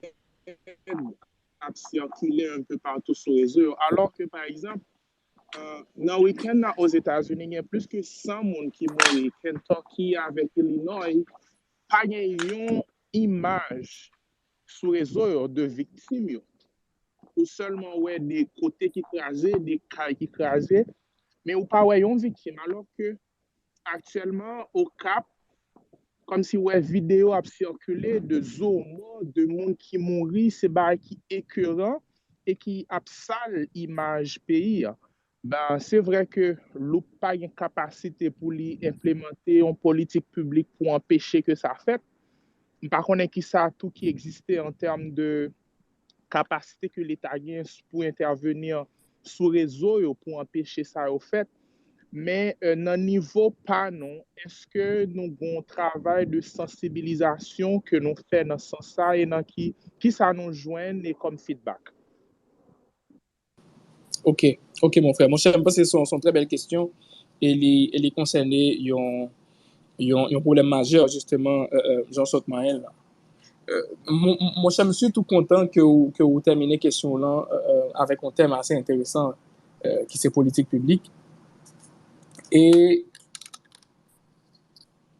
ap sikile un peu partout sou rezo yo. Alò ke, pa egzanp, euh, nan wikenn nan Ozetazini, gen plis ke san moun ki mouri Kentucky avèk Illinois, pa gen yon imaj sou rezo yo de viktim yo. Ou sèlman wè de kote ki kraze, de kay ki kraze, men ou pa wè yon viktim. Alò ke aktyèlman, Okap, kòmsi wè videyo ap sikile de zo mò, de moun ki mouri, se bagay ki ekeran e ki ap sal imaj peyi a. Ben, se vre ke Loup pa gen kapasite pou li enplemante yon politik piblik pou anpeche ke sa fèt. M pa konnen ki sa tou ki egziste an tèm de kapasite ke Leta gen pou entèveni sou rezo yo pou anpeche sa yo fèt. Men euh, nan nivo pa nou, èske nou gen yon travay de sansibilizasyon ke nou fè nan sans sa e nan ki, ki sa nou jwenn e kòm feedback? Ok, ok, mon frè. Monchè, m panse se yon, se yon trè bèl kesyon e li, e li konsène yon, yon, yon pwoblèm majè, jisteman, euh, euh, jan w sot manyen l la. Euh, mon- mon- Monchè, m sitou kontan ke w, ke w tèmine kesyon w lan euh, euh, avèk yon tèm ase enteresan euh, ki se politik piblik. E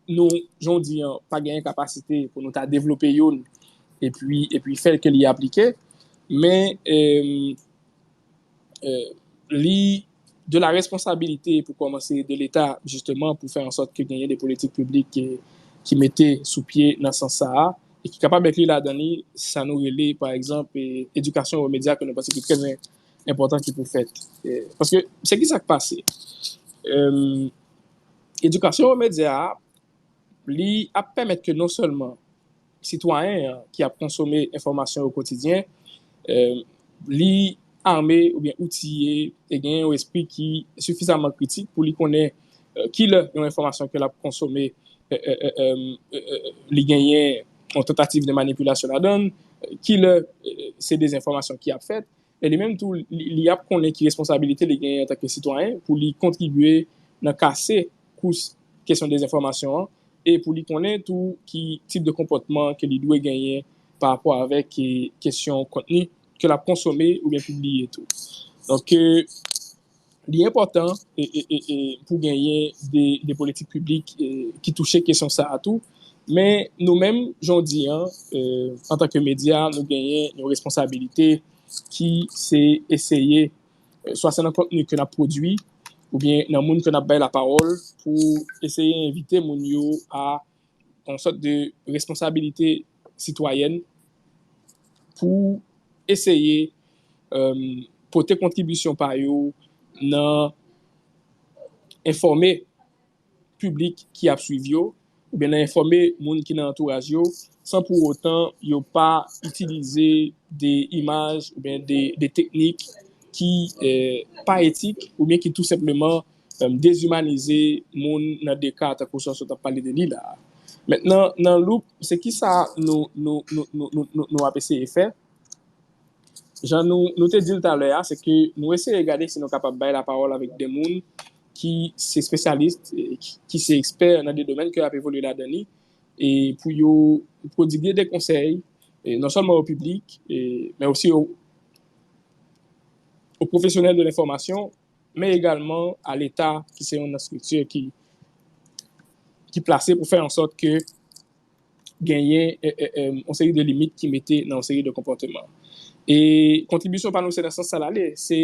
nou, jan w di an, pa genyen kapasite pou nou ta devlope youn epi, epi fè ke li aplike. Men euh, euh, li de la responsabilité pou kòmanse de Leta, jisteman, pou fè an sòt ke genyen de politik piblik ki, ki mete sou pye nan sans sa a, e ki kapab enkli ladan li sa nou rele, pa egzanp, e, edikasyon o medya ke nou panse ki trè enpòtan ki pou fèt. E, paske se ki sa k pase? Euh, edikasyon o medya a, li ap pèmèt ke non sèlman sitwayen an ki ap konsome enfòmasyon yo kotidyen, euh, li ame oubyen outiye e gen yon espri ki sifizaman kritik pou li konnen euh, kilè yon enfòmasyon ke l ap konsome euh, euh, euh, euh, euh, li genyen yon tantativ de manipilasyon ladan l, kilè euh, se dezenfòmasyon ki ap fèt, e li menm tou, li, li ap konnen ki responsabilite li genyen antanke sitwayen pou li kontribye nan kase kous kesyon dezenfòmasyon an, e pou li konnen tou ki tip de konpòtman ke li dwe genyen pa rapò avèk e, kesyon kontni ke l ap konsome oubyen pibliye tou. Donk, e, li enpòtan e, e, e, e, pou genyen de, de politik piblik e, ki touche kesyon sa a tou. Men nou menm, jan w di an, e, antanke medya, nou genyen yon responsabilite ki se eseye, e, swa se nan kontni ke n ap pwodui, oubyen nan moun ke n ap bay lapawòl, pou eseye envite moun yo a yon sòt de responsabilite sitwayèn pou eseye euh, pote kontribisyon pa yo nan enfòme piblik ki ap swiv yo, oubyen nan enfòme moun ki nan antouraj yo, san pou otan yo pa itilize de imaj oubyen de, de teknik ki eh, pa etik oubyen ki tou senpleman eh, dezimanize moun nan de ka tankou sa w sot ap pale de li la. Mentnan, nan Loup, se ki sa nou, nou, nou, nou, nou, nou, nou ap eseye fè? Jan nou, nou te di l talè a, se ke nou eseye gade si nou kapab bay lapawòl avèk de moun ki se espesyalis, eh, ki, ki se ekspè nan de domèn ke y ap evolye ladan li, e pou yo pwodwige de konsèy, eh, non sèlman o piblik, eh, men osi o, o pwofesyonèl de lenfòmasyon, men egalman a Leta, ki se yon estrikti ki, ki plase pou fè an sòt ke genyen eh, eh, eh, yon seri de limit ki mete nan yon seri de konpòteman. E kontribisyon pa nou se nan sans sa l ale, se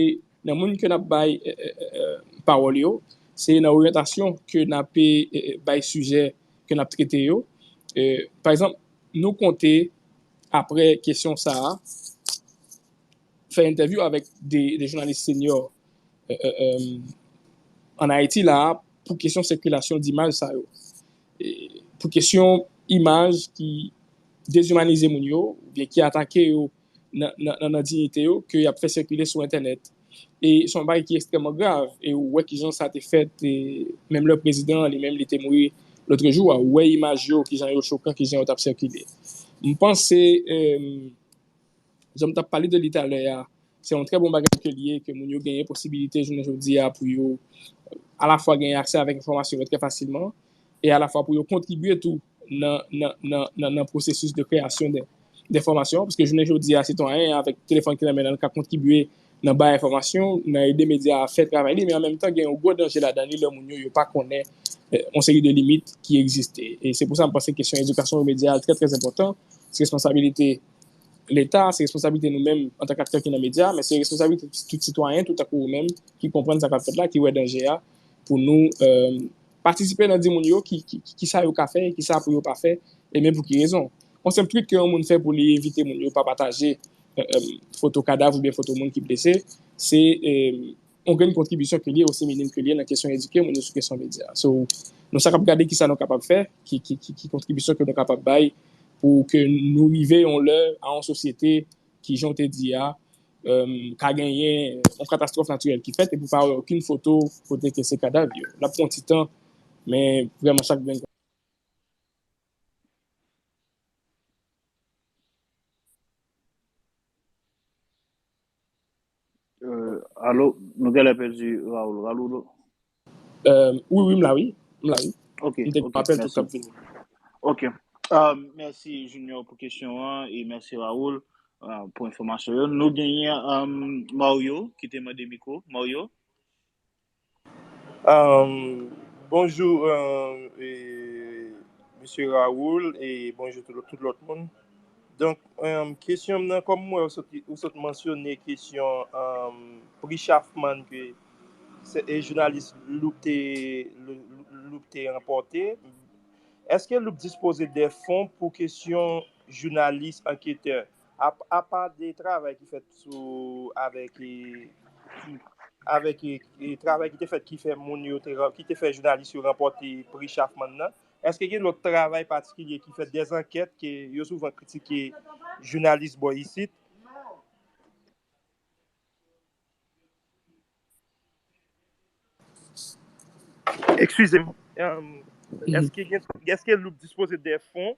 nan moun ke n ap bay eh, eh, eh, eh, pawòl yo, se nan oryantasyon ke n ap eh, eh, bay sijè ke n ap trete yo. Eh, pa egzanp, nou konte apre kesyon sa a, fè entèvyou avèk de, de jounalis senyò, e, e, e, ann Ayiti la a pou kesyon sikilasyon dimaj sa yo. E, pou kesyon imaj ki dezimanize moun yo, oubyen ki atake yo nan, nan, nan, nan diyite yo, ke y ap fè sikile sou entènèt. E se yon bagay ki ekstrèmman grav. E ou wè kijan sa te fèt, e menm lè prezidan an li menm li te mouri lòt jou a, ou wè imaj yo, kijan yo chokan, kijan yo t ap sikile. M panse, e, jan m t ap pale de li talè a, se yon trè bon bagay ke l ye, ke moun yo genyen posibilite jounen jodi a pou yo alafwa genyen aksè avèk enfòmasyon yo trè fasilman, e alafwa pou yo kontribye tou nan, nan, nan, nan, nan pwosesis de kreyasyon de, de enfòmasyon, paske jounen jodi a, sitwayen an, avèk telefòn ki nan men l, ka kontribye nan bay enfòmasyon, nan ede medya a fè travay li, men an menm tan, gen yon gwo danje ladan li lè moun yo, yo pa konnen, eh, yon seri de limit ki egziste. E se pou sa m panse kesyon edikasyon e medya a trè, trè enpòtan. Se responsabilite Leta, se responsabilite nou menm antank aktè ki nan medya, men se responsabilite tout sitwayen, tout tankou ou menm, ki konprann sa k ap fèt la, ki wè danje a, pou nou, eh, patisipe nan di moun yo ki, ki, ki, ki sa yo ka fè, ki sa pou yo pa fè, e men pou ki rezon. Yon senp tweet ke yon moun fè pou li envite moun yo pa pataje, eh, eh, foto kadav oubyen foto moun ki blese, se, eh, yon grenn kontribisyon ke l ye, osi minim ke l ye, nan kesyon edike moun yo sou kesyon medya. So, nou sa k ap gade ki sa nou kapab fè, ki, ki, ki, ki kontribisyon ke nou kapab bay pou ke nou rive yon lè a yon sosyete ki, jan w te di a, em, ka genyen yon katastwòf natirèl ki fèt epi pa wè okenn foto kote ke se kadav yo. L ap pran ti tan, men vrèman chak grenn Euh, alo, nou genlè pèdi Raoul. Raoul, Euh, wi, wi, m la, wi. M la, wi. Ok, M te ok, apèl tout mèsi. Ap vini. Ok. Euh, mèsi Junior pou kesyon an e mèsi Raoul, euh, pou enfòmasyon yo. Nou genyen, euh, Mario ki te mande mikwo. Mario? Um, bonjou, um, e, Mesye Raoul, e bonjou tout, tout lòt moun. Donk, um, kesyon m nan, kòm mwen, ou sot, ou sot mansyone kesyon, um, pri Chapman ke se, e, jounalis Loup te, Lou-, Loup te ranpòte. Èske Loup dispoze de fon pou kesyon jounalis anketè? Apa de travay ki fèt sou, avèk, e, avèk, e, e, travay ki te fèt ki fè moun yo te, ki te fè jounalis yo ranpòte pri Chapman nan, èske gen lòt travay patikilye ki fèt, dèzankèt ke yo souvan kritike jounalis bò isit? Eskize m. Èske gen, èske Loup dispoze de fon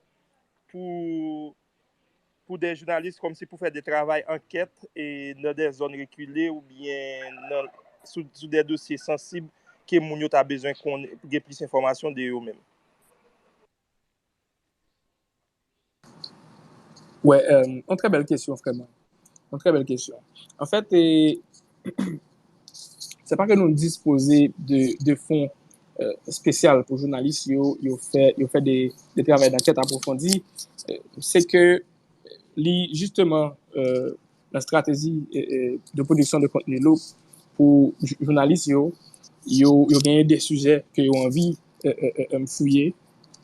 pou, pou de jounalis kòmsi pou fè de travay ankèt e nan de zòn rekile oubyen nan, sou, sou de dosye sansib ke moun yo ta bezwen konnen, gen plis enfòmasyon de yo menm? Wè, yon trè bèl kesyon, frè mwen. Yon trè bèl kesyon. Anfèt, e, se pa ke nou dispoze de, de fon, e, espesyal pou jounalis yo, yo fè, yo fè de, de travay dankèt apwofondi. E, se ke li, jisteman, e, nan estratezi, e, e, de pwodiksyon de kontni Loup pou jou-, jounalis yo, yo, yo genyen de sijè ke yo anvi, e, e, e, e, fouye,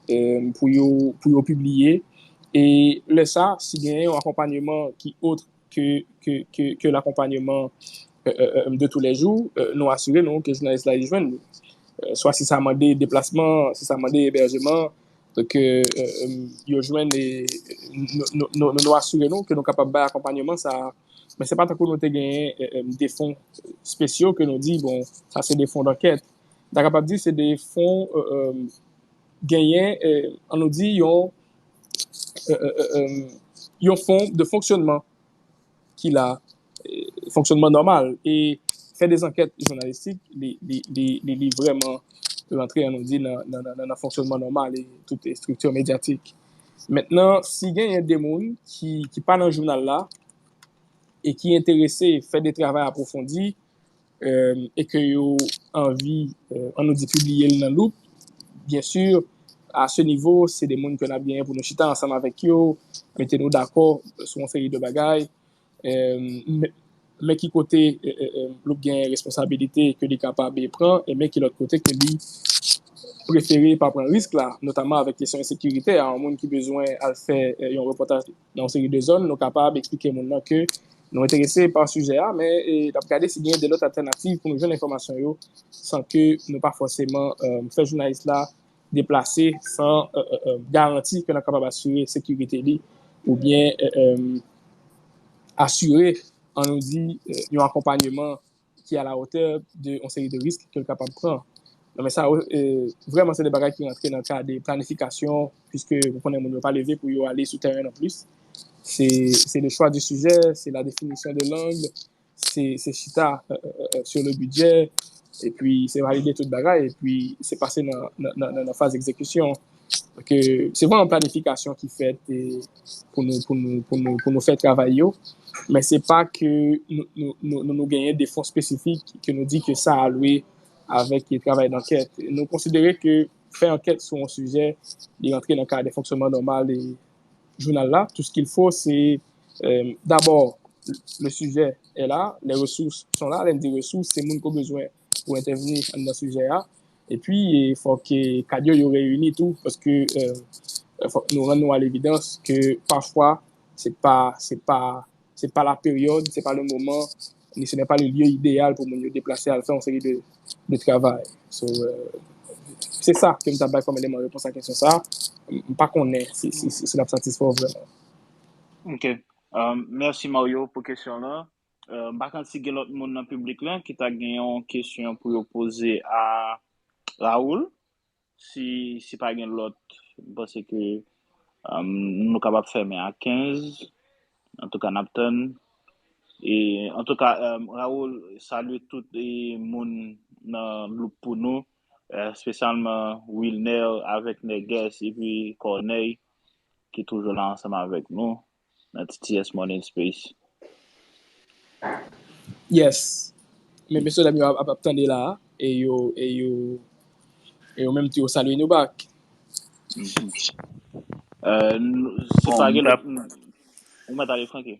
e, pou yo, pou yo pibliye. E lè sa, si genyen yon akonpanyeman ki ot ke, ke, ke, ke lakonpanyeman, e, e, e, de toulèjou, e, nou asire nou ke jounalis la ap jwenn li. E, swa si sa mande deplasman, si sa mande ebèjeman, donk, e, e, e, yo jwenn, e, nou, nou, nou, nou, nou asire nou ke nou kapab bay akonpanyeman sa a. Men se pa tankou nou te genyen, e, e, de fon espesyo ke nou di, bon, sa se de fon dankèt. Nou ta kapab di se de fon, e, e, genyen, e, ann nou di, yon, e, e, e, e, yon fon de fonksyonman ki la, e, fonksyonman nòmal. E fè de zankèt jounalistik, li, li, li, li, li vrèman rantre, ann nou di, nan, nan, nan, nan, nan fonksyonman nòmal e tout estrikti medyatik. Mentnan, si genyen de moun ki, ki pa nan jounal la e ki enterese fè de travay apwofondi, e, e ke yo anvi, e, ann nou di, pibliye l nan Loup, byen si, a se nivo, se de moun ke n ap genyen pou nou chita ansanm avèk yo, mete nou dakò sou yon seri de bagay, e, men, men ki kote, e, e, e, Loup gen responsabilite ke li kapab, e, pran, e men ki lòt kote ke li prefere pa pran risk la, notaman avèk kesyon ensekirite a, yon moun ki bezwen al fè, e, yon repòtaj nan yon seri de zòn, nou kapab eksplike moun nan ke Nou enterese pa sijè a, men e, n ap gade si gen de lòt altènativ pou nou jwenn enfòmasyon yo san ke nou pa fòseman e, fè jounalis la deplase san e, e, e, garanti ke n ap kapab asire sekirite li oubyen e, e, asire, an nou di, e, yon akonpanyeman ki a la hauteur de yon seri de risk ke l kapab pran. Non, men sa, e, vrèman, se de bagay ki rantre nan kad de planifikasyon, piske ou konnen moun yo pa leve pou yo ale sou teren non plis. Se, se le choix du sujet, c'est la définition de l'angle, se, se chita e, e, e, sur le budget, epi se valide tout bagay, epi se pase nan, nan, nan, nan, nan faz egzekisyon. Donk, e, se vrèman planifikasyon ki fèt e, pou nou, pou nou, pou nou, pou nou fè travay yo, men se pa ke nou, nou, nou, nou, nou genyen de fon espesifik ke nou di ke sa alwe avèk travay dankèt. Nou konsidere ke fè ankèt sou yon sijè, li rantre nan kad de fonksyonman nòmal e jounal la. Tout ce qu'il faut, c'est euh, d'abord le sujet est là, les ressources sont là. Lè n di resous, se moun ki bezwen pou entèvni anndan sijè a. Epi, e, fòk e, kad yo, yo reyini tou, paske e, fòk nou rann nou a levidans ke pafwa, se pa, se pa, se pa la période, c'est pas le moment, ni ce n'est pas le lieu idéal pou moun yo deplase al fè yon seri de, de travay. So, e, se sa ke m ta bay kòm eleman repons a kesyon sa. M pa konnen si, si, si, si l ap satisfè w vrèman. Ok. Um, mèsi Mario pou kesyon lan. Uh, m pa konn si gen lòt moun nan piblik lan ki ta gen yon kesyon pou yo poze a Raoul. Si, si pa gen lòt, m panse ke um, nou kapab fèmen a kenz. Antouka, n ap tann. E, antouka, um, Raoul, salye tout e, moun nan loup pou nou, espesyalman Wilner avèk Nègès epi Corneille ki toujou la ansanm avèk nou nan T T S Morning Space. Yes. Men mesye dam yo ap, ap, ap tande la, e yo, e yo, e yo menm tou yo salye nou back. Euh, n- se Bon, pa m gen tap- lòt- ou mèt ale franke.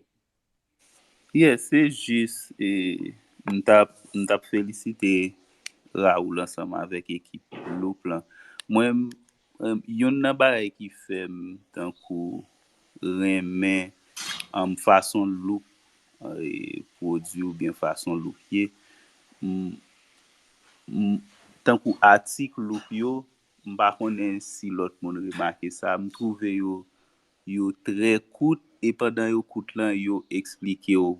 Yeah, se jis e, m t ap m t ap felisite Raoul ansanm avèk ekip Loop lan. Mwen, m- em, youn nan bagay ki fè m tankou renmen um, fason Loop e, pwodui oubyen fason Loop ye, m- m- tankou atik Loop yo, m pa konnen si lòt moun remake sa, m twouve yo yo trè kout e pandan yo kout lan yo eksplike w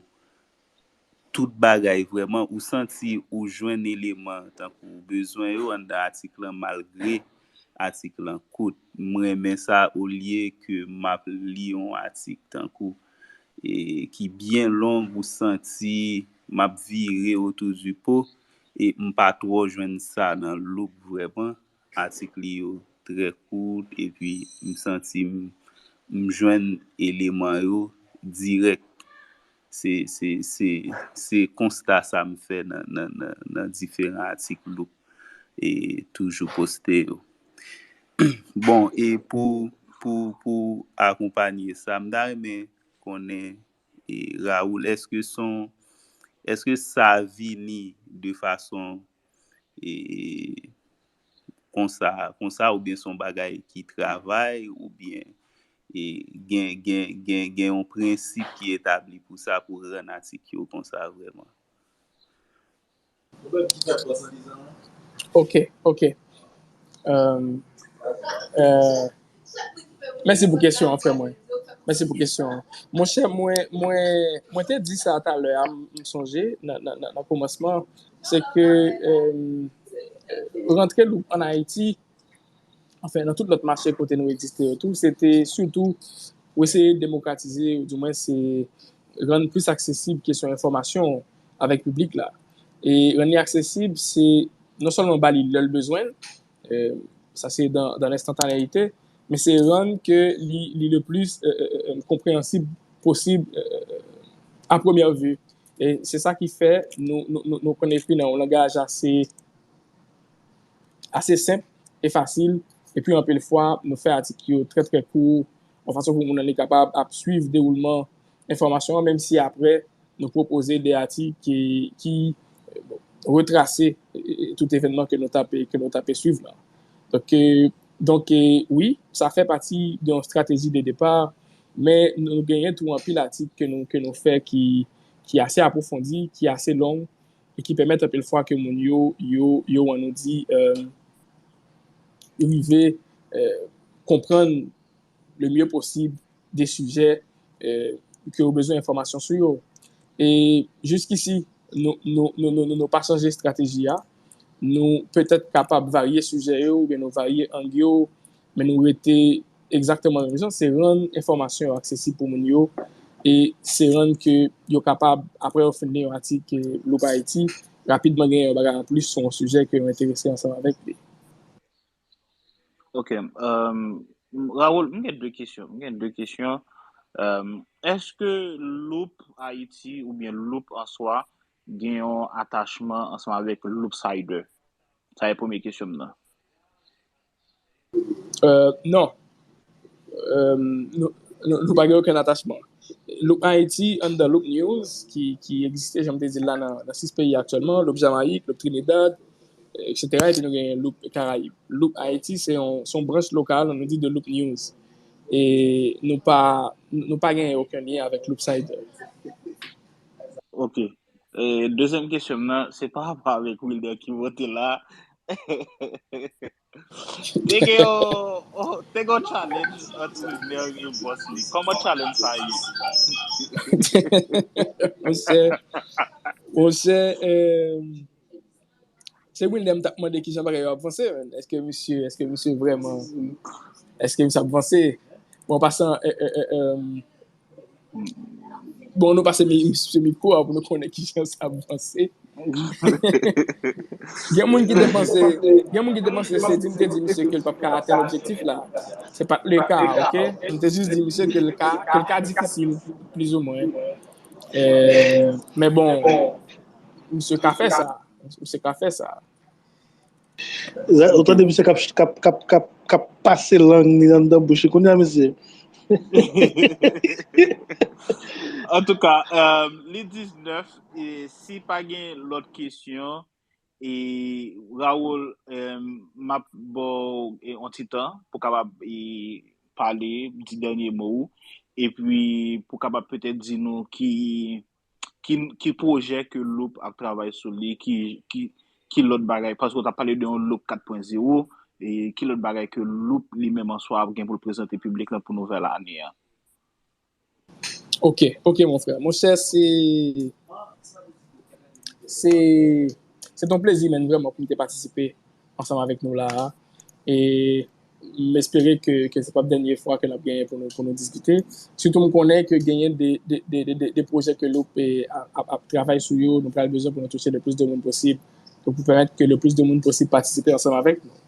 tout bagay vrèman, ou santi ou jwenn eleman tankou ou bezwen yo anndan atik lan malgre atik lan kout. M renmen sa olye ke m ap li yon atik tankou e ki byen long ou santi m ap vire otou di po e m pa twò jwenn sa nan Loop vrèman. Atik li yo trè kout epi m santi m, m jwenn eleman yo dirèk. Se, se, se, se konsta sa m fè nan, nan, nan, nan diferan atik Loop e toujou poste yo. Bon, e pou, pou, pou akonpanye sa, m ta renmen konnen e, Raoul, èske son, èske sa vini de fason e, konsa, konsa oubyen se yon bagay ki travay oubyen e, gen, gen, gen, gen yon prensip ki etabli pou sa, pou rann atik yo konsa vrèman? Ok, ok. Euh, euh, Mèsi pou kesyon an, frè mwen. Mèsi pou kesyon an. Monchè, mwen, mwen, mwen te di sa talè a, m m sonje, nan, nan, nan, nan kòmansman, se ke euh, rantre Loop ann Ayiti, anfen, nan tout lòt mache kote nou egziste yo tou, se te sitou pou eseye demokratize, ou di mwen se rann plis aksesib kesyon enfòmasyon avèk piblik la. E rann li aksesib, se non sèlman ba li lè l bezwen l, euh, sa se dans, dans l'instantanéité, men se rann ke li, li le plis euh, euh, euh, konpreyansib posib euh, à première vue. E se sa ki fè nou, nou, nou, nou konn ekri nan yon langaj ase, ase senp e fasil, epi anpil fwa nou fè atik yo trè trè kou, yon fason pou moun nan li kapab ap swiv dewoulman enfòmasyon an, menm si apre nou pwopoze de atik ki, ki euh, bon, retrase euh, tout evènman ke nou t ap, ke nou t ap swiv la. Donk, euh, donk euh, wi, sa fè pati de yon strateji de depa, men nou genyen tou anpil atik ke nou, ke nou fè ki, ki ase apwofondi, ki ase long, e ki pèmèt anpil fwa ke moun yo, yo, yo, ann nou di, euh, rive, euh, konprann le mieux possible de sijè, euh, ke yo bezwen enfòmasyon sou yo. E jiskisi, nou, nou, nou, nou, nou, nou pa chanje estrateji a. Nou petèt kapab varye sijè yo, oubyen nou varye ang yo, men nou rete egzakteman menm jan, se rann enfòmasyon yo aksesib pou moun yo, e se rann ke yo kapab, apre yo fin li yon atik, eh, Loop Ayiti, rapidman genyen yon bagay anplis sou yon sijè ke yo enterese ansanm avèk li. Ok. Um, Raoul, m gen de kesyon. M gen de kesyon. Um, èske Loop Ayiti oubyen Loop an swa gen yon atachman ansanm avèk Loopsider? Sa e premye kesyon m nan. Euh, non. Euh, nou, nou, nou pa gen okenn atachman. Loop Ayiti, anndan Loop News, ki, ki egziste, jan m te di l la, nan, nan sis peyi aktyèlman, Loop Jamayik, Loop Trinidad, etsetera. Epi nou gen Loop Karayib. Loop Ayiti, se yon, se yon branch lokal, nou di, de Loop News. E nou pa, nou pa gen okenn lyen avèk Loopsider. Ok. E, dezyèm kesyon m nan, se pa rapò avèk Wilder ki monte la. Te gen yon, oh, te gen yon challenge ant Wilder e boss li. Kòman challenge sa ye? Monchè, monchè, euh, se Wilder m t ap mande kijan bagay yo ap vanse, menn. Èske misye, èske misye vrèman, èske misye ap vanse? Bon, an pasan, euh, euh, euh, euh, bon, nou pase mi, sou mikwo a pou nou konnen kijan sa ap vanse. Gen moun ki te panse, gen moun ki te panse se di m te di misye ke l p ap ka atenn objektif la. Se pa t le ka, ok? M te jis di misye ke l ka, ke l ka difisil, plizoumwen. Eh, men bon, misye ka fè sa. Misye ka fè sa. Ou tande misye k ap, k ap, k ap, k ap, k ap pase lang li anndan bouch li kounye a, mesye. Antouka, euh, li diznèf, e si pa gen lòt kesyon, e Raoul, euh, m ap ba w, e, yon ti tan pou kapab, e, pale, di dènye mo ou, epi pou kapab petèt di nou ki ki, ki pwojè ke Loop ap travay sou li, ki, ki, ki lòt bagay, paske w t ap pale de yon Loop kat pwen zewo, e ki lòt bagay ke Loop li menm an swa ap gen pou l prezante piblik lan pou nouvèl ane a? Ok, ok, mon frè. Monchè, se, se, se yon plezi menm vrèman pou m te patisipe ansanm avèk nou la a. E m espere ke, ke se p ap dènye fwa ke n ap genyen pou nou, pou nou diskite. Sitou m konnen ke genyen de, de, de, de, de, de pwojè ke Loop, eh, ap, ap, ap travay sou yo, nou pral bezwen pou nou touche le plis de moun posib. Donk, pou pèmèt ke le plis de moun posib patisipe ansanm avèk nou.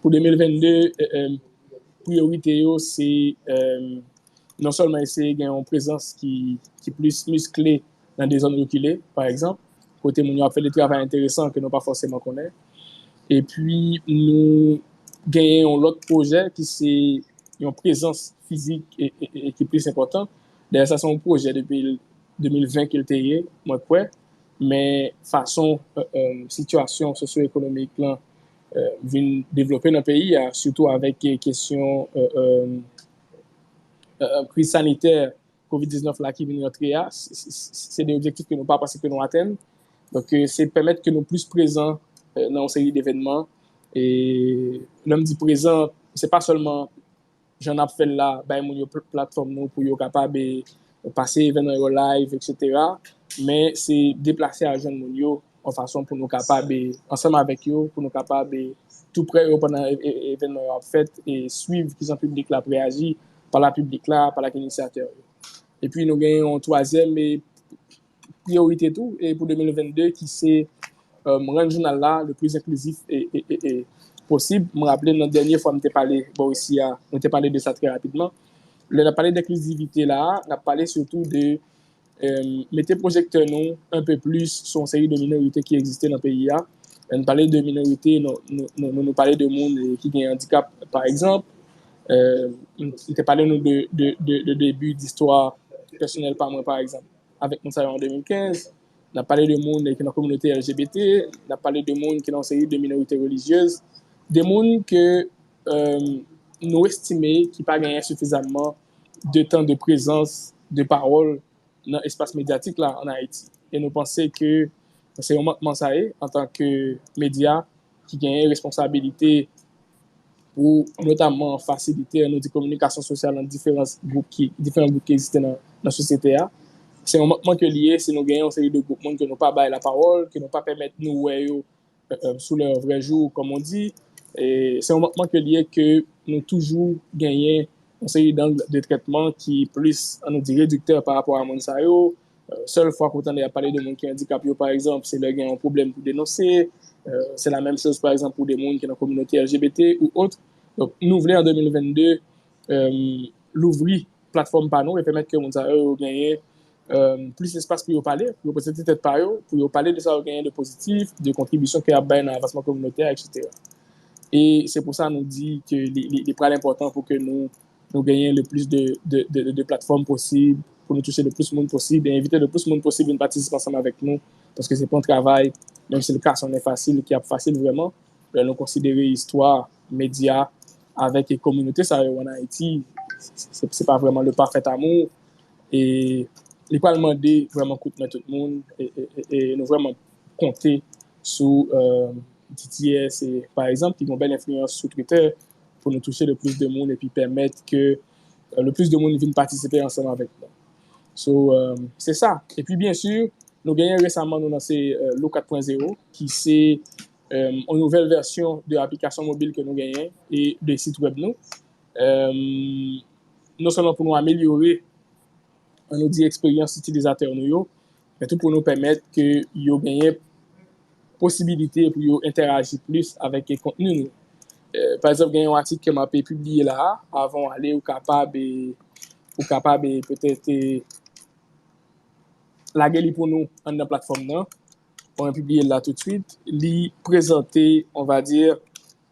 Pou de mil vennde, eh, eh, priyorite yo, se, eh, non sèlman eseye gen yon prezans ki, ki plis miskle nan de zòn rekile, pa egzanp, kote moun yo ap fè de travay enteresan ke nou pa fòseman konnen. Epi, nou genyen yon lòt pwojè ki se yon prezans fizik e, e, e, e ki plis enpòtan. Dayè, sa se yon pwojè depi de mil ven ke l te ye, mwen kwè. Men fason, eh, eh, sitiyasyon sosyo-ekonomik lan, eh, vin devlope nan peyi a, sitou avèk, eh, kesyon, eh, eh, eh, eh, kriz sanitè kovid diznèf la ki vin rantre a, se, se, se de objektif ke nou pa panse ke nou atenn. Donk, eh, se pèmèt ke nou plis prezan, eh, nan yon seri devènman. E lè m di prezan, se pa sèlman jan n ap fè l la, bay moun yo pl-, platfòm nou pou yo kapab, eh, pase evènman yo live, etsetera. Men se deplase al jwenn moun yo yon fason pou nou kapab, eh, ansanm avèk yo, pou nou kapab, eh, tou prè yo pandan e-, e-, evènman yo ap fèt e swiv kijan piblik la ap reyaji, pale a piblik la, pale ak inisiyatè yo. Epi nou gen yon twazyèm, eh, priyorite tou, e pou de mil vennde, ki se, eh, rann jounal la le plis enklizif e, e, e, e posib. M raple nan dènye fwa m te pale bò isi a, nou te pale de sa trè rapidman. Lè n ap pale de enklizivite la, n ap pale sitou de, eh, mete pwojektè nou un peu plus sou yon seri de minorite ki egziste nan peyi a. Lè n pale de minorite, nou, nou, nou, nou, nou pale de moun, eh, ki gen andikap, pa egzanp. Eh, m, m te pale nou de, de, de, de debi distwa pèsonèl pa mwen, pa egzanp, avèk moun sa yo an de mil kenz. N ap pale de moun ki nan kominote L G B T, n ap pale de moun ki nan yon seri de minorite relijyez, de moun ke, eh, nou estime ki pa genyen sifizamman de tan de prezans, de pawòl nan espas medyatik la ann Ayiti. E nou panse ke se yon mankman sa ye, antanke medya ki genyen responsabilite pou notamman fasilite, nou di, kominikasyon sosyal ant diferan gwoup ki, diferan gwoup ki egziste nan, nan sosyete a. Se yon mankman ke li ye si nou genyen yon seri de gwoup moun ke nou pa bay lapawòl, ke nou pa pèmèt nou wè yo, euh, sous leur vrai jour, comme on dit. E se yon mankman ke li ye ke nou toujou genyen yon seri d'angles de traitement ki plis, ann nou di, rediktè pa rapò a moun sa yo. Euh, sèl fwa ke w tande y ap pale de moun ki andikap yo, pa egzanp, se lè gen yon pwoblèm pou denonse. Euh, c'est la même chose, pa egzanp, pou de moun ki nan kominote L G B T ou autre. Donk, nou vle an de mil vennde, euh, louvri platfòm pa nou e pèmèt ke moun sa yo, yo genyen, euh, plis espas pou yo pale, pou yo prezante tèt pa yo, pou yo pale de sa yo genyen de pozitif, de kontribisyon ke y ap bay nan avansman kominotè a, et cetera. E se pou sa nou di ke li, li, li pral enpòtan pou ke nou, nou genyen le plis de, de, de, de platfòm posib, pou nou touche le plis moun posib e envite le plis moun posib vin patisipe ansanm avèk nou, paske se pa yon travay, menm si l ka sonnen fasil, ki ap fasil vrèman, lè nou konsidere istwa, medya, avèk kominote sa yo ann Ayiti, se, se, se pa vrèman le parfait amour. E li pral mande vrèman kout men tout moun. E, e, e, e nou vrèman konte sou, euh, D T S, e, pa egzanp, ki gen yon bèl enfliyans sou Twitter pou nou touche le plis de moun epi pèmèt ke, euh, le plis de moun vin patisipe ansanm avèk nou. So, euh, se sa. Epi, byen si, nou genyen resaman, nou lanse, euh, Look kat pwen zewo, ki se, euh, yon nouvèl vèsyon de aplikasyon mobil ke nou genyen e de sit wèb nou. Euh, non sèlman pou nou amelyore, ann nou di, eksperyans itilizatè nou yo, men tou pou nou pèmèt ke yo genyen posibilite pou yo entèraji plis avèk kontni nou. Euh, pa egzanp, gen yon atik ke m ap pibliye la a, avan w ale, ou kapab, e, ou kapab, e, petèt, e, lage li pou nou anndan platfòm nan. Mwen pibliye l la toutswit. Li prezante, on va dire,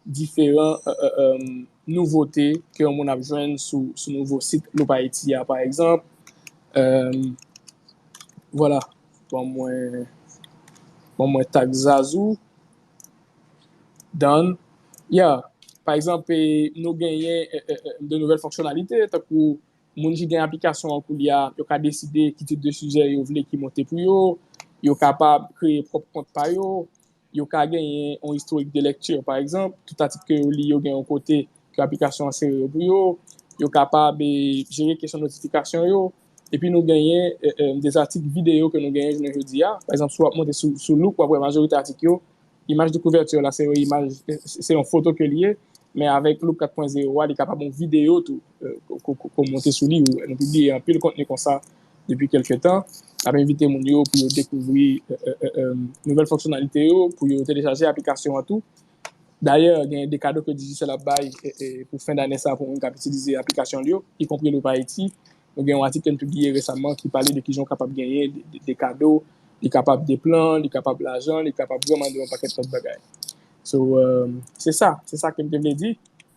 diferan, euh, euh, euh, nouvote ke yon moun ap jwenn sou, sou nouvo sit Loop Haïti a, pa egzanp. Euh, vwala. Ban mwen, ban mwen tag Zazou. Done. Yeah. Pa egzanp, e, nou genyen, e, e, e, de nouvèl fonksyonalite, tankou moun ki gen aplikasyon an koulye a, yo ka deside ki tip de sijè yo vle ki monte pou yo, yo kapab kreye pwòp kont pa yo, yo ka genyen yon istorik de lèkti, pa egzanp, tout atik ke yo li, yo gen yon kote ke aplikasyon an sere yo pou yo, yo kapab, e, jere kesyon notifikasyon yo, epi nou genyen, e, e, de atik videyo ke nou genyen jounen jodi a. Pa egzanp, si w ap monte sou, sou Loop, w ap wè majorite atik yo, imaj de kouvèti la, se yon imaj, se yon foto ke li ye, men avèk Loop kat pwen zewo a, li kapab yon videyo tou, e, ko, ko, ko, ko monte sou li. Nou pibliye anpil kontni konsa depi kèlke tan. N ap envite moun yo pou yo dekouvri, e, e, e, e, nouvèl fonksyonalite yo, pou yo telechaje aplikasyon an tou. Dayè, gen de kado ke Digicel ap bay, e, e, pou fen dane sa pou moun k ap itilize aplikasyon li yo, ikonpri Loop Haïti. Nou gen yon atik ke n pibliye resaman ki pale de kijan w kapab genyen de, de, de kado, li kapab de plan, li kapab lajan, li kapab vrèman de yon pakèt lòt bagay. So, euh, se sa, se sa ke m te vle di.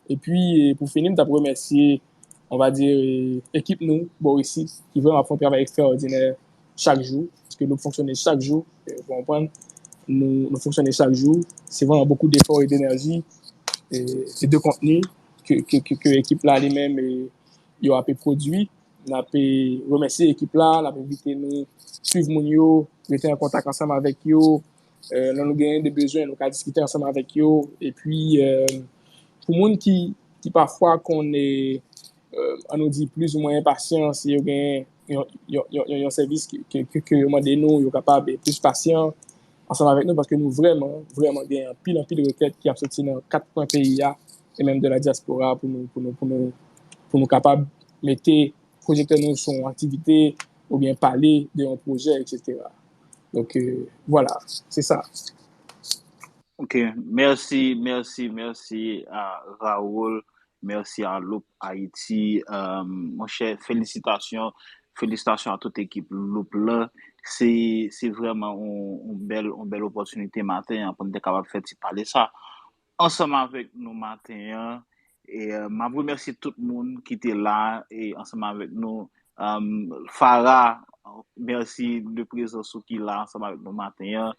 Epi, e, pou fini, m t ap remèsye, on va dire, e, ekip nou, bò isit, ki vrèman ap fè yon travay ekstraòdinè chak jou, paske nou fonksyone chak jou, e, ou konprann, nou, nou fonksyone chak jou. Se vrèman beaucoup d'efforts et d'énergie, e, e de kontni ke, ke, ke, ke ekip la li menm, e, yo ape pwodui. N ape remèsye ekip la, n ap envite nou swiv moun yo, rete an kontak ansanm avèk yo. E, lè nou genyen de bezwen, nou ka diskite ansanm avèk yo. Epi, e, pou moun ki, ki pafwa konn, e, e, ann nou di, plizoumwen enpasyan, si yo gen yon, yon, yon, yon, yon sèvis ke, ke, ke, ke yo mande nou, yo kapab, e, plis pasyan ansanm avèk nou, paske nou vrèman, vrèman gen anpil, anpil rekèt ki ap soti nan kat kwen peyi a, e menm de la diaspora pou nou, pou nou, pou nou, pou nou kapab mete pwojektè nou sou yon aktivite oubyen pale de yon pwojè, et cetera. Donk, e, vwala, se sa. Ok, mèsi, mèsi, mèsi a Raoul, mèsi a Loop Haïti. Euh, monchè, felisitasyon, felisitasyon a tout ekip Loop la. Se, se vrèman yon, yon bèl, yon bèl opòtinite maten an pou n te kapab fè ti pale sa ansanm avèk nou maten an. E, euh, m ap remèsye tout moun ki te la e ansanm avèk nou. Um, Farah, mèsi de prezans ou ki la ansanm avèk nou maten an.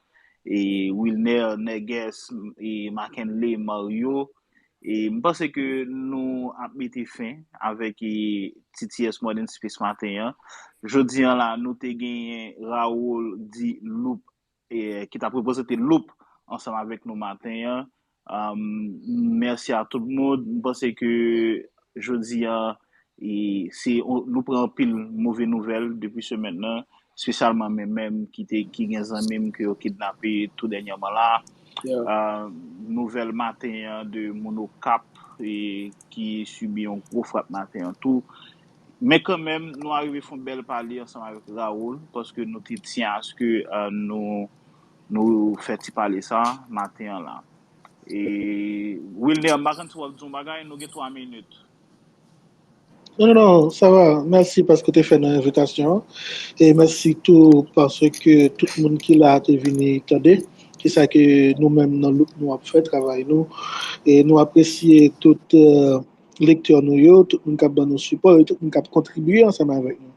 E Wilner, Neges, e Mackenley, Mario, E m panse ke nou ap mete fen avèk e, T T S Morning Space maten an. Jodi an la, nou te genyen Raoul di Loup, e, ki t ap reprezante Loup ansanm avèk nou maten an. Um, mèsi a tout moun. M panse ke jodi an, e, se, nou pran anpil move nouvèl depi semèn nan, espesyalman mwen menm ki te, ki gen zanmi m ke yo kidnape tou dènyèman la. Yeah. Uh, nouvèl maten an de moun Okap e, ki sibi yon gwo frap maten an tou. Men kanmenm, nou arive fè yon bèl pale ansanm avèk Raoul, paske nou te tyen aske uh, nou, nou fè ti pale sa maten an la. E, Wilner, m pa konn si w ap di yon bagay, nou gen twa minit. Non, non, non, sa va. Mèsi paske w te fè nou envitasyon an. E mèsi tou paske tout moun ki la te vini tande. Se sa ke nou menm nan Loup nou ap fè, travay nou. E nou apresye tout uh, lektè nou yo, tout moun k ap ban nou sipò e tout moun k ap kontribye ansanm avèk nou.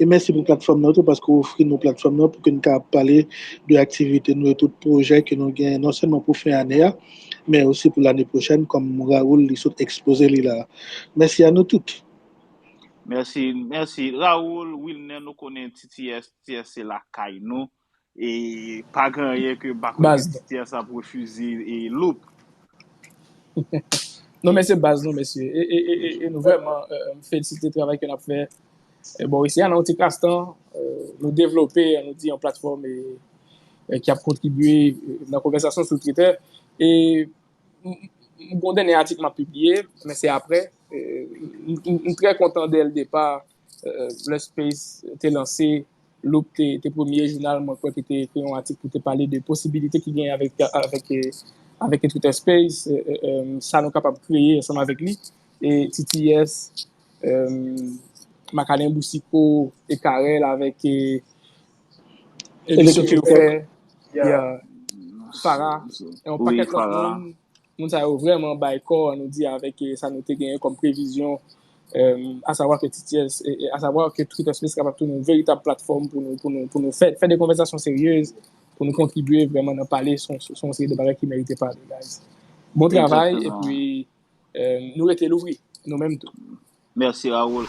E mèsi pou platfòm nan tou paske w ofri nou platfòm nan pou ke nou kapab pale de aktivite nou e tout pwojè ke nou gen non sèlman pou fen ane a, men osi pou lane pwochèn kòm Raoul li sot ekspoze li la. Mèsi a nou tout. Mèsi, mèsi. Raoul, Wilner, nou konnen T T S, T T S se lakay nou. E pa gen anyen ke m pa kwè ke T T S ap refize e Loup. Non, men se baz nou, mesye. E, e, e, e, e nou vrèman euh, felisite travay ke n ap fè. E bon, isi a, nan yon ti klas tan, euh, nou devlope, nou di yon platfòm e, e ki ap kontribye euh, nan konvèsasyon sou Twitter. E m m- m gon dènye atik m ap pibliye, men se apre. Euh, m m- m trè kontan dè l depa, euh, lè Space te lanse Loup te, te premye jounal mwen kwè ki te ekri yon atik pou te pale de posibilite ki gen avèk avèk avèk Twitter Space, sa nou kapab kreye ansanm avèk li. E T T S, Makalen Boucicault e Carel avèk emisyon ke yo fè, Farah, e yon pakèt lòt moun. Moun sa yo vrèman bay kò, nou di, avèk sa nou te genyen kòm previzyon, asavwa ke T T S, asavwa ke Twitter Space kapab tounen yon veritab platfòm pou nou, pou nou, pou nou fè, fè de konvèsasyon seryez, pou nou kontribye vrèman nan pale sou yon seri de bagay ki merite pale, guys. Bon travay, epi nou rete louvri, nou menm tou. Mèsi, Raoul.